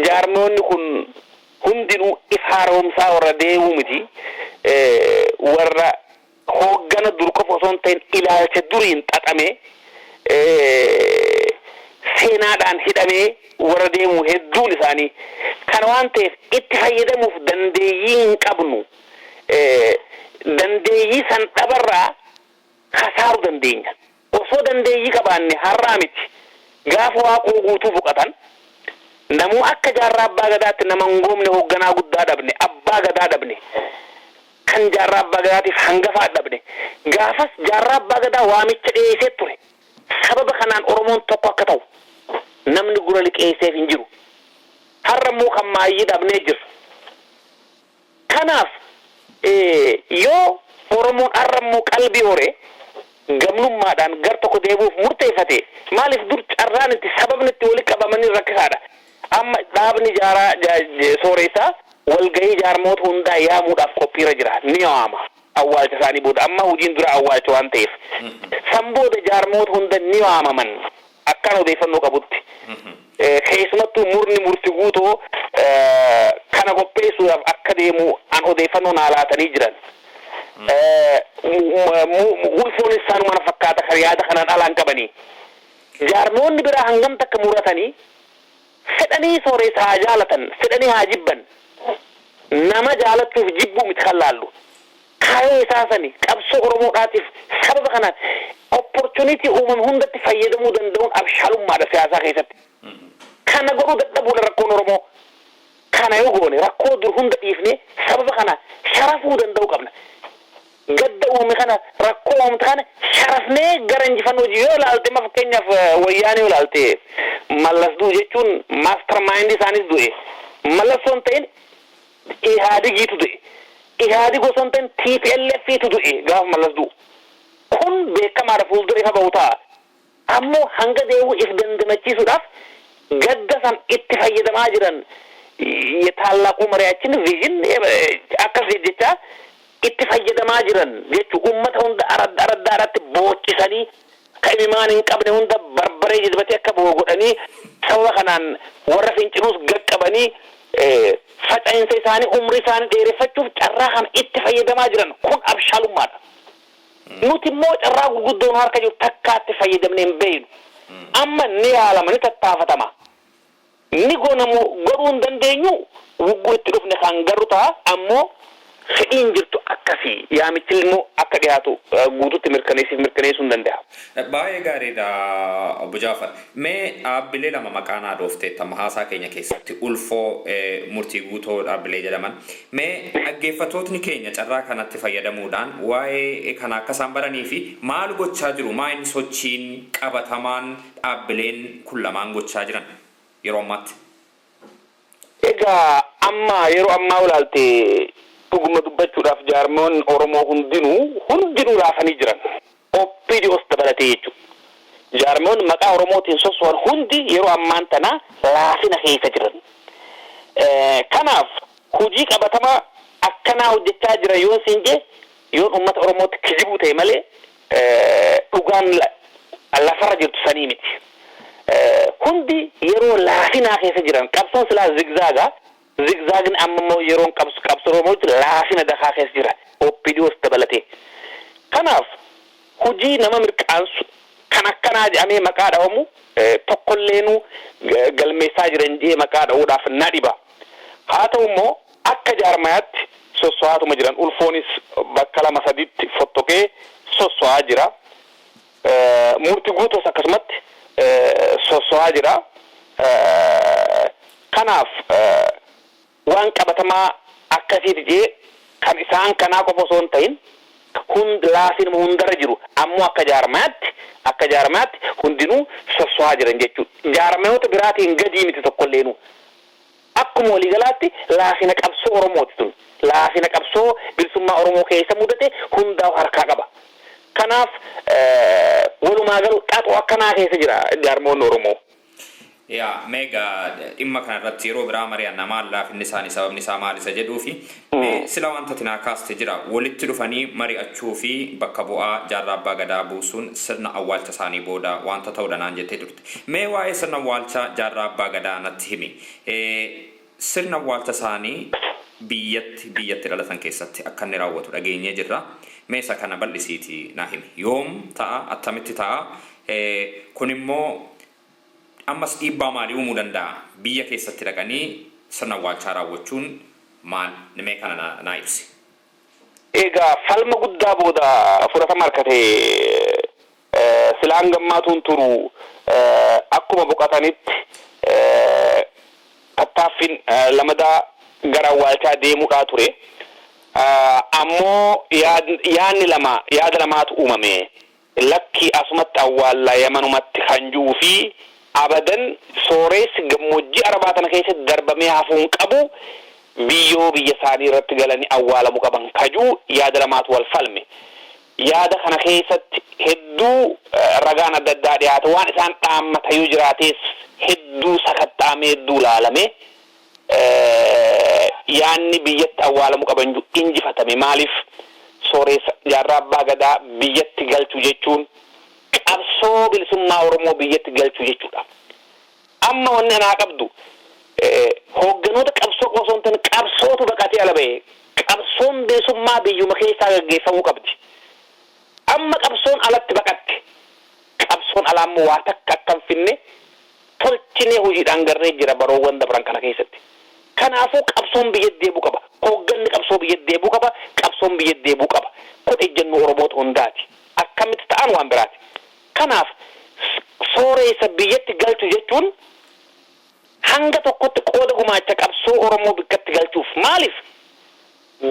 jaarmoonni kun hundinuu if haaromsaa warra deemuu miti. Warra hooggana dur qofa osoo hin ta'in ilaalcha duriin xaxame, seenaadhaan hidhamee warra deemu hedduun isaanii. Kana waan ta'eef itti fayyadamuuf dandeeyyii hin qabnu. Dandeeyyii san dhabarraa kasaaruu dandeenya. Osoo dandeeyyii qabaanne har'aa miti. Gaafa Waaqoo Guutuu boqotan namuu akka Jaarraa Abbaa Gadaatti nama hin goomne, hoogganaa guddaa dhabne, Abbaa Gadaa dhabne. Kan Jaarraa Abbaa Gadaatiif hangafaa dhabne. Gaafas Jaarraa Abbaa Gadaa waamicha dhiyeessee ture. Sababa kanaan Oromoon tokko akka ta'u namni gura liqeesseef hin jiru. Har'a immoo kan maayyii dhabnee jirra. Kanaaf yoo Oromoon har'a immoo qalbii hore gamnummaadhaan gar tokko deebi'uuf murteeffate, maaliif dur carraan itti sababni itti walitti qabamanii rakkisaadha. Amma dhaabni jaaraa sooressaa walgahii jaarmoota hundaa yaamuudhaaf qophiirra jira. Ni waama. Awwaalcha isaanii booda, amma hojiin dura awwaalcha waan ta'eef. San booda jaarmoota hunda ni waamaman akkaan odeeffannoo qabutti. Keessumattuu murni murti guutoo kana qopheessuudhaaf akka deemu an odeeffannoo naa laatanii jiran. Ulfoonis isaanuma na fakkaata, kan yaada kanaan alaan qabanii. Jaarmoonni biraa hangam takka muratanii fedhanii sooressa haa jaalatan, fedhanii haa jibban. Nama jaalachuuf jibbuu miti kan laallu. Kaayoo isaa sani qabsoo Oromoodhaatiif sababa kanaan opportunity uumame hundatti fayyadamuu danda'uun abshaalummaadha siyaasaa keessatti. Kana godhuu dadhabuudha rakkoon Oromoo. Kana yoo goone rakkoo dur hunda dhiifnee sababa kana sharafuu danda'uu qabna. Gadda uumame kana, rakkoo uumamte kana sharafnee gara injifannoo yoo ilaalte, amma fakkeenyaaf Wayyaanee yoo ilaalte, Mallas du'u jechuun master mind isaanis du'e. Mallas osoo hin ta'in Ihaadigiitu du'e. Ihaadig osoo hin ta'in TPLFiitu du'e gaafa Mallas du'u. Kun beekamaadha, fuuldura ifa bahu ta'a. Ammoo hanga deebi'u if dandamachiisuudhaaf gadda san itti fayyadamaa jiran. የታላቁ መሪያችን vision akkas jecha itti fayyadamaa jiran jechuu ummata hunda araddaadhaatti boochisanii, ka imimaan hin qabne hunda barbaree jilbatee akka bo'oo godhanii, sababa kanaan warra finciluus gaqqabanii, faca'insa isaanii, umrii isaanii dheereffachuuf carraa kana itti fayyadamaa jiran. Kun abshaalummaadha. Nuti immoo carraa gurguddoo nu harka jiru takkaatti fayyadamnee hin beeknu. Amma ni yaalama, ni tattaafatama. Ni goonamu, godhuu hin dandeenyu, wugguu itti dhufne kan garuu ta'a. Ammoo fedhiin jirtu akkasii, yaamichi immoo akka dhiyaatu guututti mirkaneessiif mirkaneessuu hin danda'a. Baay'ee gaariidha, Obbo Jaafar. Mee dhaabbilee lama maqaa naa dhoofteetta haasaa keenya keessatti, Ulfoo, Murtii Guutoo dhaabbilee jedhaman. Mee dhaggeeffattootni keenya carraa kanatti fayyadamuudhaan waa'ee kana akka isaan baranii fi maal gochaa jiru, maa inni sochiin qabatamaan dhaabbileen kun lamaan gochaa jiran yeroo ammaatti? Egaa amma yeroo ammaa ilaalte, dhuguma dubbachuudhaaf, jaarmoonni Oromoo hundinuu laafanii jiran. OPDOs dabalatee jechuudha. Jaarmoonni maqaa Oromootiin sosso'an hundi yeroo ammaan tana laafina keessa jiran. Kanaaf hojii qabatamaa akkanaa hojjechaa jira yoon siin jee, yoon uummata Oromootti kijibuu ta'e malee, dhugaan lafarra jirtu sanii miti. Hundi yeroo laafinaa keessa jiran. Qabsoon silaa zigzag, zigzagni amma immoo yeroon qabsoo Oromootti laafina dakaa keessa jira, OPDOs dabalatee. Kanaaf hojii nama mirqaansu kan akkanaa jedhamee maqaa dhawamu tokkolleenu galmeessaa jiran jee maqaa dha'uudhaaf na dhiba. Haa ta'u immoo akka jaarmayaatti sosso'aatuma jiran. Ulfoonis bakka lama saditti fottoqee sosso'aa jira. Murti Guutos akkasumatti sosso'aa jira. Kanaaf waan qabatamaa akkasiiti jee kan isaan kanaa qofa osoo hin ta'in, hund laafinuma hundarra jiru. Ammoo akka jaarmayaatti hundinuu sosso'aa jiran jechuudha. Jaarmayoota biraatiin gadii miti tokkolleenu. Akkuma waliigalaatti laafina qabsoo Oromooti tun. Laafina qabsoo bilisummaa Oromoo keessa mudate hundaa'u harkaa qaba. Kanaaf walumaa galu xaxoo akkanaa keessa jira jaarmoonni Oromoo. Yaa, meegaa dhimma kanarratti yeroo biraa mari'anna, maal laafinni isaanii, sababni isaa maal isa jedhuu fi mee sila wanta tinaa kaaste jira, walitti dhufanii mari'achuu fi bakka bu'aa Jaarraa Abbaa Gadaa buusuun sirna awwaalcha isaanii booda wanta ta'uudha naan jettee turte. Mee waa'ee sirna awwaalcha Jaarraa Abbaa Gadaa natti himi. Sirna awwaalcha isaanii biyyatti dhalatan keessatti akka inni raawwatu dhageenyee jirra. Mee isa kana bal'isiitii naa himi. Yoom ta'a? Attamitti ta'a? Kun immoo ammas dhiibbaa maalii uumuu danda'a? Biyya keessatti dhaqanii sirna awwaalchaa raawwachuun maal? Mee kana naa ibsi. Egaa falma guddaa booda fudhatama harkate. Silaan gammaatuun turu akkuma boqotanitti tattaaffiin lamadaa gara awwaalchaa deemuudhaa ture. Ammoo yaadni lama, yaada lamaatu uumame. Lakki, asumatti awwaallaa Yamanumatti kan jiru fi abadan sooressi gammoojjii Arabaa tana keessatti darbamee hafuu hin qabu, biyyoo biyya isaanii irratti galanii awwaalamuu qaban kajuu yaada lamaatu wal falme. Yaada kana keessatti hedduu ragaan adda addaa dhiyaate, waan isaan dhaammatayyuu jiraatees hedduu sakatta'amee, hedduu laalame, yaanni biyyatti awwaalamuu qaban jiru injifatame. Maaliif? Sooressa Jaarraa Abbaa Gadaa biyyatti galchuu jechuun qabsoo bilisummaa Oromoo biyyatti galchuu jechuudha. Amma wanni anaa qabdu, hoogganoota qabsoo osoo hin taane qabsootu baqatee ala ba'e. Qabsoon bilisummaa biyyuma keessaa gaggeeffamuu qabdi. Amma qabsoon alatti baqatte. Qabsoon alaa immoo waa takka akka hin finne tolchinee hojiidhaan garree jira baroowwan dabran kana keessatti. Kanaafuu qabsoon biyyatti deebi'uu qaba. Hoogganni qabsoo biyyatti deebi'uu qaba. Qabsoon biyyatti deebi'uu qaba. Kun ejjennoo Oromoota hundaati. Akkamitti ta'an waan biraati. Kanaaf sooreessa biyyatti galchu jechuun hanga tokkotti qooda gumaacha qabsoo Oromoo bikkatti galchuuf. Maaliif?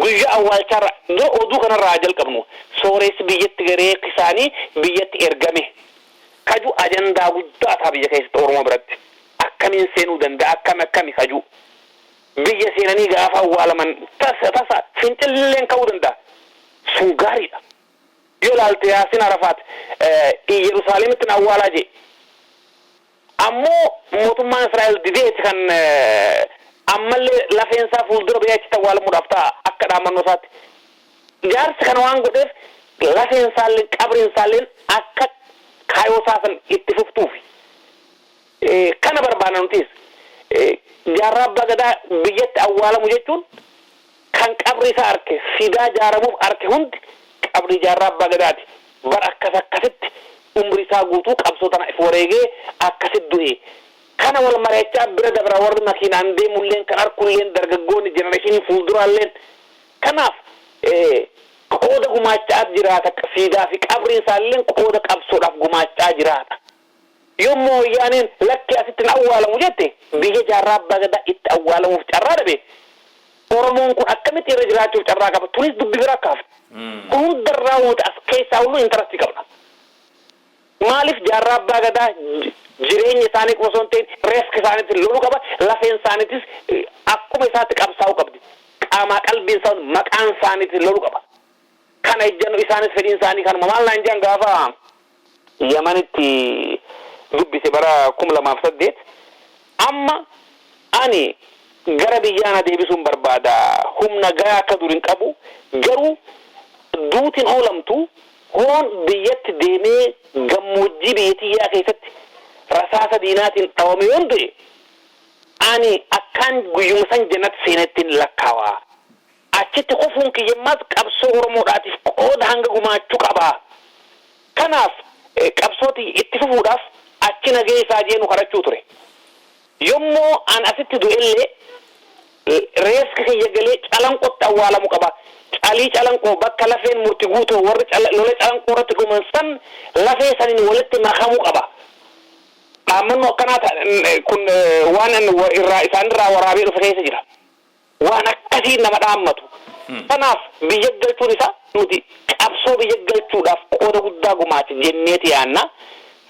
Guyyaa awwaalchaarra dura oduu kanarraa jalqabnu, sooressi biyyatti garee isaanii biyyatti ergame kaju ajandaa guddaa ta'a biyya keessatti Oromoo biratti. Akkamiin seenuu danda'a? Akkami akkami kaju biyya seenanii gaafa awwaalaman tasa tasa fincilleen ka'uu danda'a. Sun gaariidha. Yoo ilaalte, Yaasin Arafaat Yerusaalemitti na awwaalaa jee, ammoo mootummaan Israa'el dideeti. Kan Ammallee lafeen isaa fuuldura biyya achitti awwaalamuudhaaf ta'a akka dhaamannoo isaatti. Jaarsi kana waan godheef lafeen isaallee qabriin isaallee akka kaayoo isaa san itti fuftuufi. Kana barbaanna nutis. Jaarraa Abbaa Gadaa biyyatti awwaalamu jechuun kan qabri isaa arke, siidaa jaaramuuf arke hundi qabrii Jaarraa Abbaa Gadaati. Bar akkas akkasitti umri isaa guutuu qabsoo tana if wareegee akkasit du'e. Kana wal mari'achaa bira dabra warri makiinaan deemulleen, kan arkulleen, dargaggoonni generationiin fuulduraalleen. Kanaaf qooda gumaachaa jiraata, siidaa fi qabriin isaalleen qooda qabsoodhaaf gumaachaa jiraata. Yommuu wayyaaneen lakki asitti hin awwaalamu jette, biyya Jaarraa Abbaa Gadaa itti awwaalamuuf carraa dhabe, Oromoon kun akkamitti irra jiraachuuf carraa qaba? Tunis dubbi biraa kaafte. Kun hundarraa nuti as keessaa hunduu interestii qabna. Maaliif Jaarraa Abbaa Gadaa jireenya isaanii qofa osoo hin ta'in reefka isaaniitti loluu qaba, lafeen isaaniitis akkuma isaatti qabsaa'uu qabdi. Qaamaa qalbiin isaa, maqaan isaaniitti loluu qaba. Kana ejjannu isaanis fedhiin isaanii kanuma. Maal naan jedhan gaafa Yamanitti dubbise bara 2008: "Amma ani gara biyyaa na deebisuun barbaada, humna gayaa akka dur hin qabu, garuu duutiin oolamtu hoon biyyatti deemee gammoojjii biyya tiyyaa keessatti rasaasa diinaatiin dhawame yoon du'e, ani akkaan guyyuma san jannata seenettiin lakkaawaa. Achitti kufuun kiyyammaas qabsoo Oromoodhaatiif qooda hanga gumaachuu qabaa. Kanaaf qabsooti itti fufuudhaaf achi nageessaa jeenu kadhachuu ture. Yommuu an asitti du'ellee reefki kiyya galee Calanqotti awwaalamu qaba. Calii Calanqoo bakka lafeen Murti Guutoo warri lola Calanqoo irratti dhuman san lafee saniin walitti makamuu qaba." Dhaammannoo akkanaa kun waan irraa isaanirraa waraabee dhufe keessa jira. Waan akkasii nama dhaammatu. Kanaaf biyya galchuun isaa nuti qabsoo biyya galchuudhaaf qooda guddaa gumaacha jenneeti yaanna.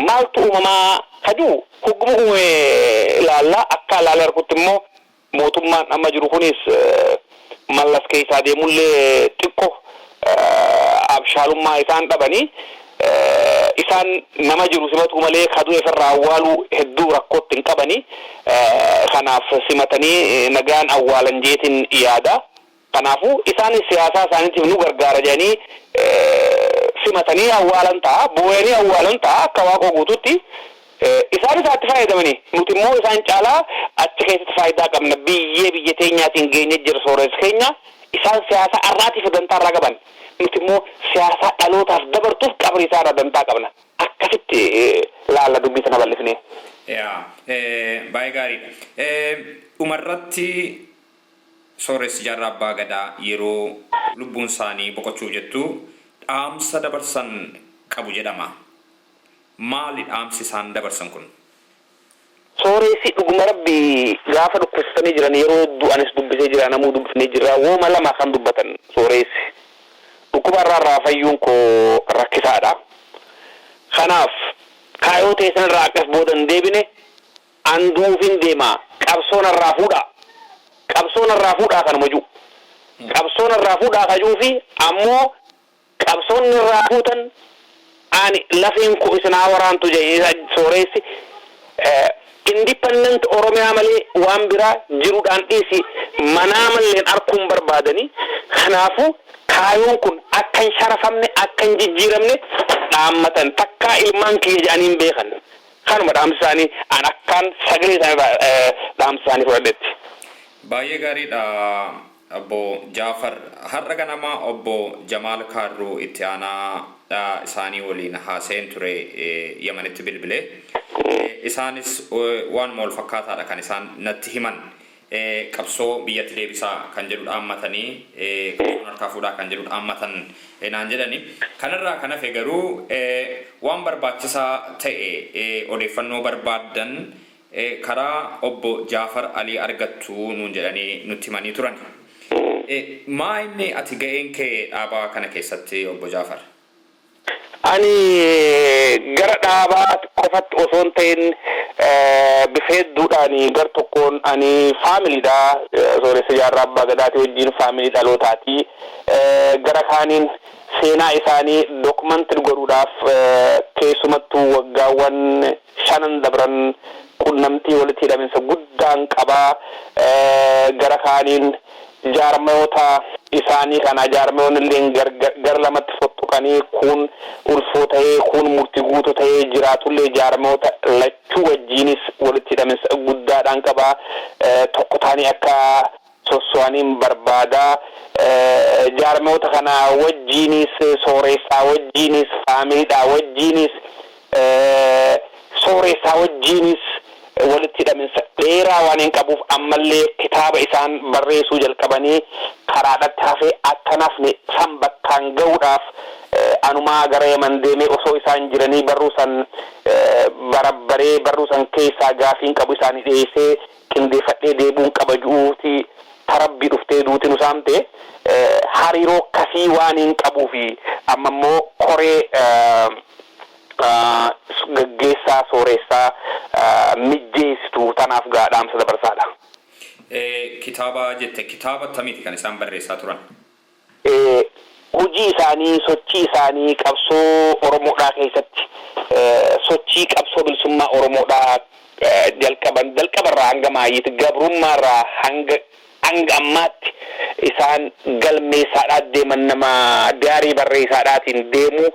Maaltu uumamaa kajuu hogguma uume ilaalla. Akka ilaalee argutti immoo mootummaan amma jiru kunis Mallas keessaa deemullee xiqqo abshaalummaa isaan dhabanii, isaan nama jiru simatuu malee ka du'e ofirraa awwaaluu hedduu rakkootti hin qabanii. Kanaaf simatanii nagaan awwaalan jeetiin yaada. Kanaafuu isaanis siyaasaa isaaniitiif nu gargaara jedhanii simatanii awwaalan ta'a, booyanii awwaalan ta'a akka Waaqoo Guutuutti. Isaan isaatti fayyadamanii, nuti immoo isaan caalaa achi keessatti faayidaa qabna. Biyyee biyya teenyaatiin geenye jira sooressa keenya. Isaan siyaasa har'aatiif dantaa irraa qaban. Nuti immoo siyaasa dhalootaaf dabartuuf qabrii isaa irraa dantaa qabna. Akkasitti laalla dubbii sana bal'ifnee. Yaa, baay'ee gaariidha. Dhumarratti, sooressi Jaarraa Abbaa Gadaa yeroo lubbuun isaanii boqochuuf jettu dhaamsa dabarsan qabu jedhama. Maali dhaamsi isaan dabarsan kun? Sooressi dhuguma Rabbi gaafa dhukkubsatanii jiran yeroo hedduu anis dubbisee jira, namuu dubbifnee jirra, wooma lama kan dubbatan sooressi. "Dhukkuba irraa irraa fayyuun koo rakkisaadha. Kanaaf kaayoo teessan irraa akkas booda hin deebine, an du'uufin deema, qabsoo narraa fuudhaa. Qabsoo narraa fuudhaa," kanuma jiru. Qabsoo narraa fuudhaa kajuu fi ammoo qabsoon irraa fuutan ani lafeen koo isin haa waraantu jedhee sooressi. Independent Oromiyaa malee waan biraa jiruudhaan dhiisi manaa malleen arguun barbaadanii. Kanaafuu kaayoon kun akka hin sharafamne, akka hin jijjiiramne dhaammatan. Takkaa ilmaan kiyya jedhanii hin beekan. Kanuma dhaamsi isaanii an akkaan sagalee isaanii dhaamsa isaanii fudhadhetti. Baay'ee gaariidha, obbo Jaafar. Har'a ganama obbo Jamaal Kaarruu itti aanaa isaanii waliin haasa'een ture, Yamanitti bilbilee. Isaanis waanuma wal fakkaataadha kan isaan natti himan. Qabsoo biyyatti deebisaa kan jedhu dhaammatanii, qabsoon harkaa fuudhaa kan jedhu dhaammatan naan jedhani. Kanarraa kan hafe garuu waan barbaachisaa ta'e odeeffannoo barbaaddan karaa obbo Jaafar Alii argattu nuun jedhanii nutti himanii turan. Maa inni ati ga'een kee dhaabaa kana keessatti, obbo Jaafar? Ani gara dhaabaa qofatti osoo hin ta'in bifa hedduudhaan gar tokkoon ani faamiliidha. Sooressa Jaarraa Abbaa Gadaatii wajjin faamilii dhalootaati. Gara kaaniin seenaa isaanii document godhuudhaaf keessumattuu waggaawwan shanan dabran Qunnamtii walitti hidhaminsa guddaan qabaa. Gara kaaniin jaarmayoota isaanii kana jaarmayoonni illee gara lamatti fottoqanii, kun ulfoo ta'ee, kun murtii guutuu ta'ee jiraatullee, jaarmayoota lachuu wajjiinis walitti hidhaminsa guddaadhaan qabaa. Tokko ta'anii akka sosso'aniin barbaadaa. Jaarmayoota kana wajjiinis, sooressaa wajjiinis, faamiliidhaa wajjiinis, sooressaa wajjiinis walitti hidhaminsa dheeraa waan hin qabuuf, ammallee kitaaba isaan barreessuu jalqabanii karaadhatti hafee akka nafne san bakkaan gahuudhaaf, anumaa gara Yaman deemee osoo isaan jiranii barruu san barabbaree, barruu san keessaa gaafiin qabu isaanii dhiyeessee qindeeffadhee deebuun qaba ju'uuti tarabbii dhuftee duuti nu saamte. Hariiroo akkasii waan hin qabuufi amma immoo koree gaggeessaa sooressaa mijjeessitu tanaaf gaadhaamsa dabarsaadha. Kitaaba jette, kitaaba akkamiiti kan isaan barreessaa turan? Hojii isaanii, sochii isaanii qabsoo Oromoodhaa keessatti, sochii qabsoo bilisummaa Oromoodhaa jalqaban jalqabarraa hanga maayyiitti, gabrummaarraa hanga ammaatti isaan galmeessaadhaa deeman, nama gaarii barreessaadhaatiin deemu,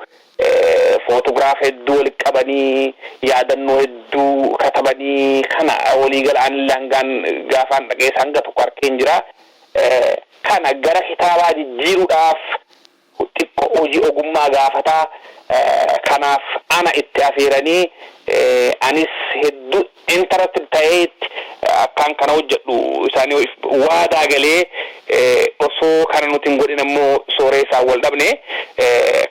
photograph hedduu walitti qabanii, yaadannoo hedduu katabanii, kana waliigala anillee hangaan gaafaan dhaqeessa hanga tokko harkeen jira. Kana gara kitaabaa jijjiiruudhaaf xiqqoo hojii ogummaa gaafataa. Kanaaf ana itti afeeranii, anis hedduu interested ta'ee akkaan kana hojjedhu isaanii waadaa galee, osoo kana nuti hin godhin ammoo sooreessaan wal dhabne.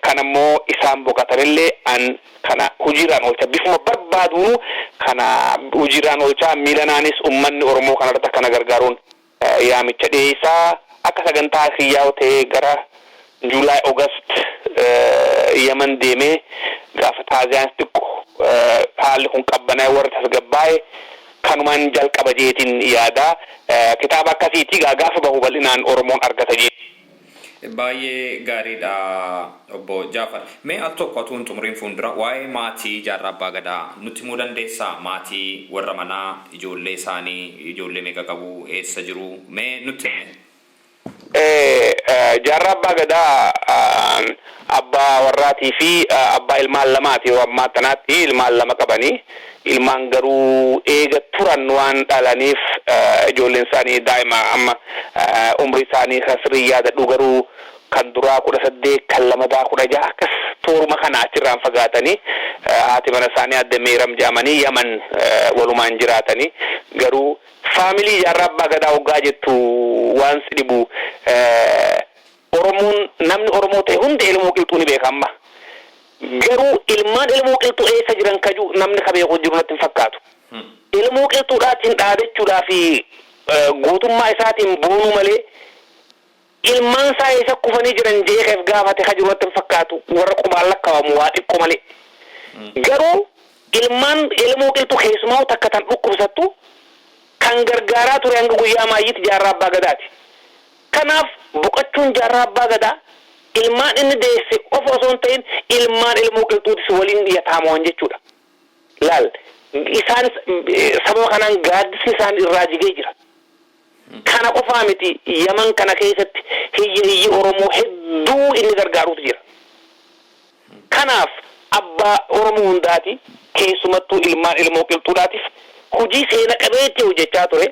Kan ammoo isaan boqotanillee an kana hojiirraan oolcha, bifuma barbaaduunu kana hojiirraan oolchaa. Miilanaanis ummanni Oromoo kanarratti akkana gargaaruun yaamicha dhiyeessaa. Akka sagantaa kiyyaa ta'ee gara July, August Yaman deemee, gaafa taaziyaan xiqqoo haalli kun qabbanaa'e, warri tasgabbaa'e, kanumaan jalqaba jeetiin yaada. Kitaaba akkasiiti gaafa bahu bal'inaan Oromoon argata jee. Baay'ee gaariidha, obbo Jaafar. Mee al tokko atuun xumuriin fuuldura waa'ee maatii Jaarraa Abbaa Gadaa nutti himuu dandeessaa? Maatii warra manaa, ijoollee isaanii, ijoollee meeqa qabu, eessa jiru? Mee nutti himi. Jaarraa Abbaa Gadaa abbaa warraatii fi abbaa ilmaan lamaati. Yeroo ammaa tanaatti ilmaan lama qabanii, ilmaan garuu eega turan waan dhalaniif ijoolleen isaanii daa'ima. Amma umrii isaanii kan sirrii yaadadhu garuu kan duraa 18, kan lamadaa 16, akkas tooruma kana achirraan fagaatanii. Haati mana isaanii adde Meeram jedhamanii Yaman walumaan jiraatanii. Garuu faamilii Jaarraa Abbaa Gadaa hoggaa jettu waan si dhibu, Oromoon, namni Oromoo ta'e hundi Elmoo Qilxuu ni beeka amma. Garuu ilmaan Elmoo Qilxuu eessa jiran kaju namni ka beeku jiru natti hin fakkaatu. Elmoo Qilxuudhaatiin dhaadachuudhaa fi gootummaa isaatiin boonuu malee, ilmaan isaa eessa kufanii jiran jeeqeef gaafate ka jiru natti hin fakkaatu, warra qubaan lakkaa'amu waa xiqqoo malee. Garuu ilmaan Elmoo Qilxuu keessumaa takka tan dhukkubsattu kan gargaaraa ture hanga guyyaa maayyiitti Jaarraa Abbaa Gadaati. Kanaaf boqochuun Jaarraa Abbaa Gadaa ilmaan inni deesse qofa osoo hin ta'in ilmaan Elmoo Qilxuutis waliin yataamuwan jechuudha. Laal, isaanis sababa kanaan gaaddisni isaan irraa jigee jira. Kana qofaa miti, Yaman kana keessatti hiyyeeyyii Oromoo hedduu inni gargaaruutu jira. Kanaaf abbaa Oromoo hundaati, keessumattuu ilmaan Elmoo Qilxuudhaatiif hojii seena qabeetti hojjechaa ture.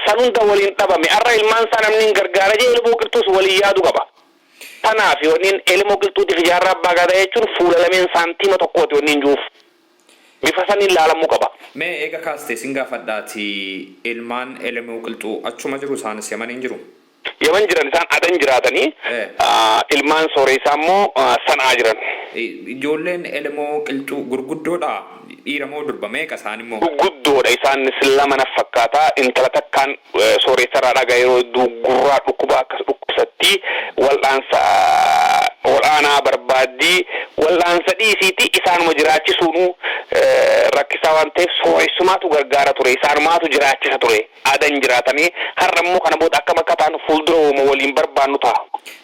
San hunda waliin dhabame. Har'a ilmaan isaa namni hin gargaara jee Elmoo Qilxuus waliin yaadu qaba. Kanaaf wanni Elmoo Qilxuutiif Jaarraa Abbaa Gadaa jechuun fuula lameen saantiima tokkooti wanni hin jiruuf. Bifa saniin laalamuu qaba. Mee eega kaastee sin gaafadhaati, ilmaan Elemoo Qilxuu achuma jiru, isaanis Yamaniin jiru? Yaman jiran, isaan Adan jiraatanii, ilmaan sooressaa immoo Sanaa jiran. Ijoolleen Elemoo Qilxuu gurguddoodha, dhiira moo durba, meeqa isaan immoo? Gurguddoodha, isaanis lama na fakkaata. Intala takkaan sooressarraa dhagaa yeroo hedduu gurraa dhukkuba akkas dhukkubsatti, wal'aansa ol'aanaa barbaaddii. Wal'aansa dhiisiiti, isaanuma jiraachisuunu rakkisaa waan ta'eef sooressumaatu gargaara ture, isaanumaatu jiraachisa ture. Adan jiraatanii har'a immoo kana booda akkam akka ta'an fuuldura uuma waliin barbaannu ta'a.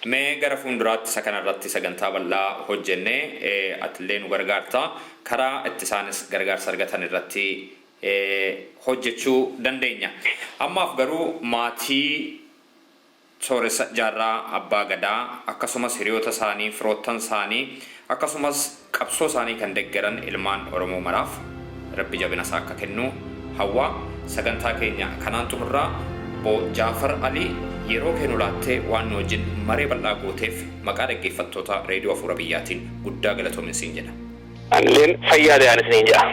Mee gara fuulduraatti isa kanarratti sagantaa bal'aa hojjennee, atillee nu gargaarta. Karaa itti isaanis gargaarsa argatan irratti hojjechuu dandeenya. Ammaaf garuu maatii Sooressa Jaarraa Abbaa Gadaa akkasumas hiriyoota isaanii, firoottan isaanii akkasumas qabsoo isaanii kan deggeran ilmaan Oromoo maraaf Rabbi jabina isaa akka kennu hawwaa sagantaa keenya kanaan xumurraa. Obbo Jaafar Alii, yeroo kee nu laattee waan nu wajjin maree bal'aa gooteef maqaa dhaggeeffattoota Reediyoo Afuura Biyyaatiin guddaa galatoomin siin jedha. Anilleen fayyaa ta'aan isiniin jedha.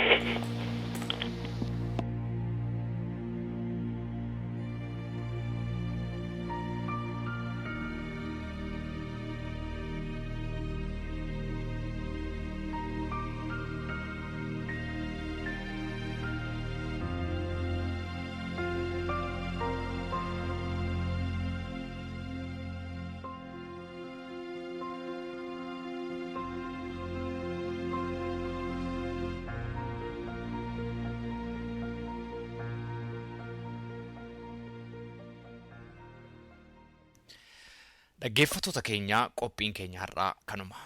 Dhaggeeffattoota keenya, qophiin keenya har'aa kanuma.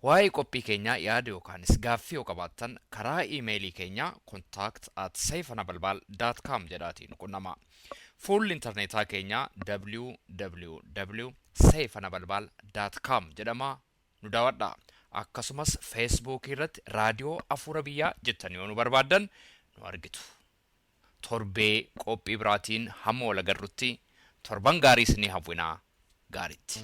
Waa'ee qophii keenyaa yaada yookaanis gaaffii yoo qabaattan karaa iimeelii keenya contact@seifenabalbal.com jedhaatiin nu qunnama. Fuulli intarneetaa keenya www.seifenabalbal.com jedhama, nu daawwadha. Akkasumas Feesbuukii irratti Raadiyoo Afuura Biyyaa jettanii yoo nu barbaaddan nu argitu. Torbee qophii biraatiin hamma wal agarrutti torban gaarii isinii hawwinaa, gaaritti.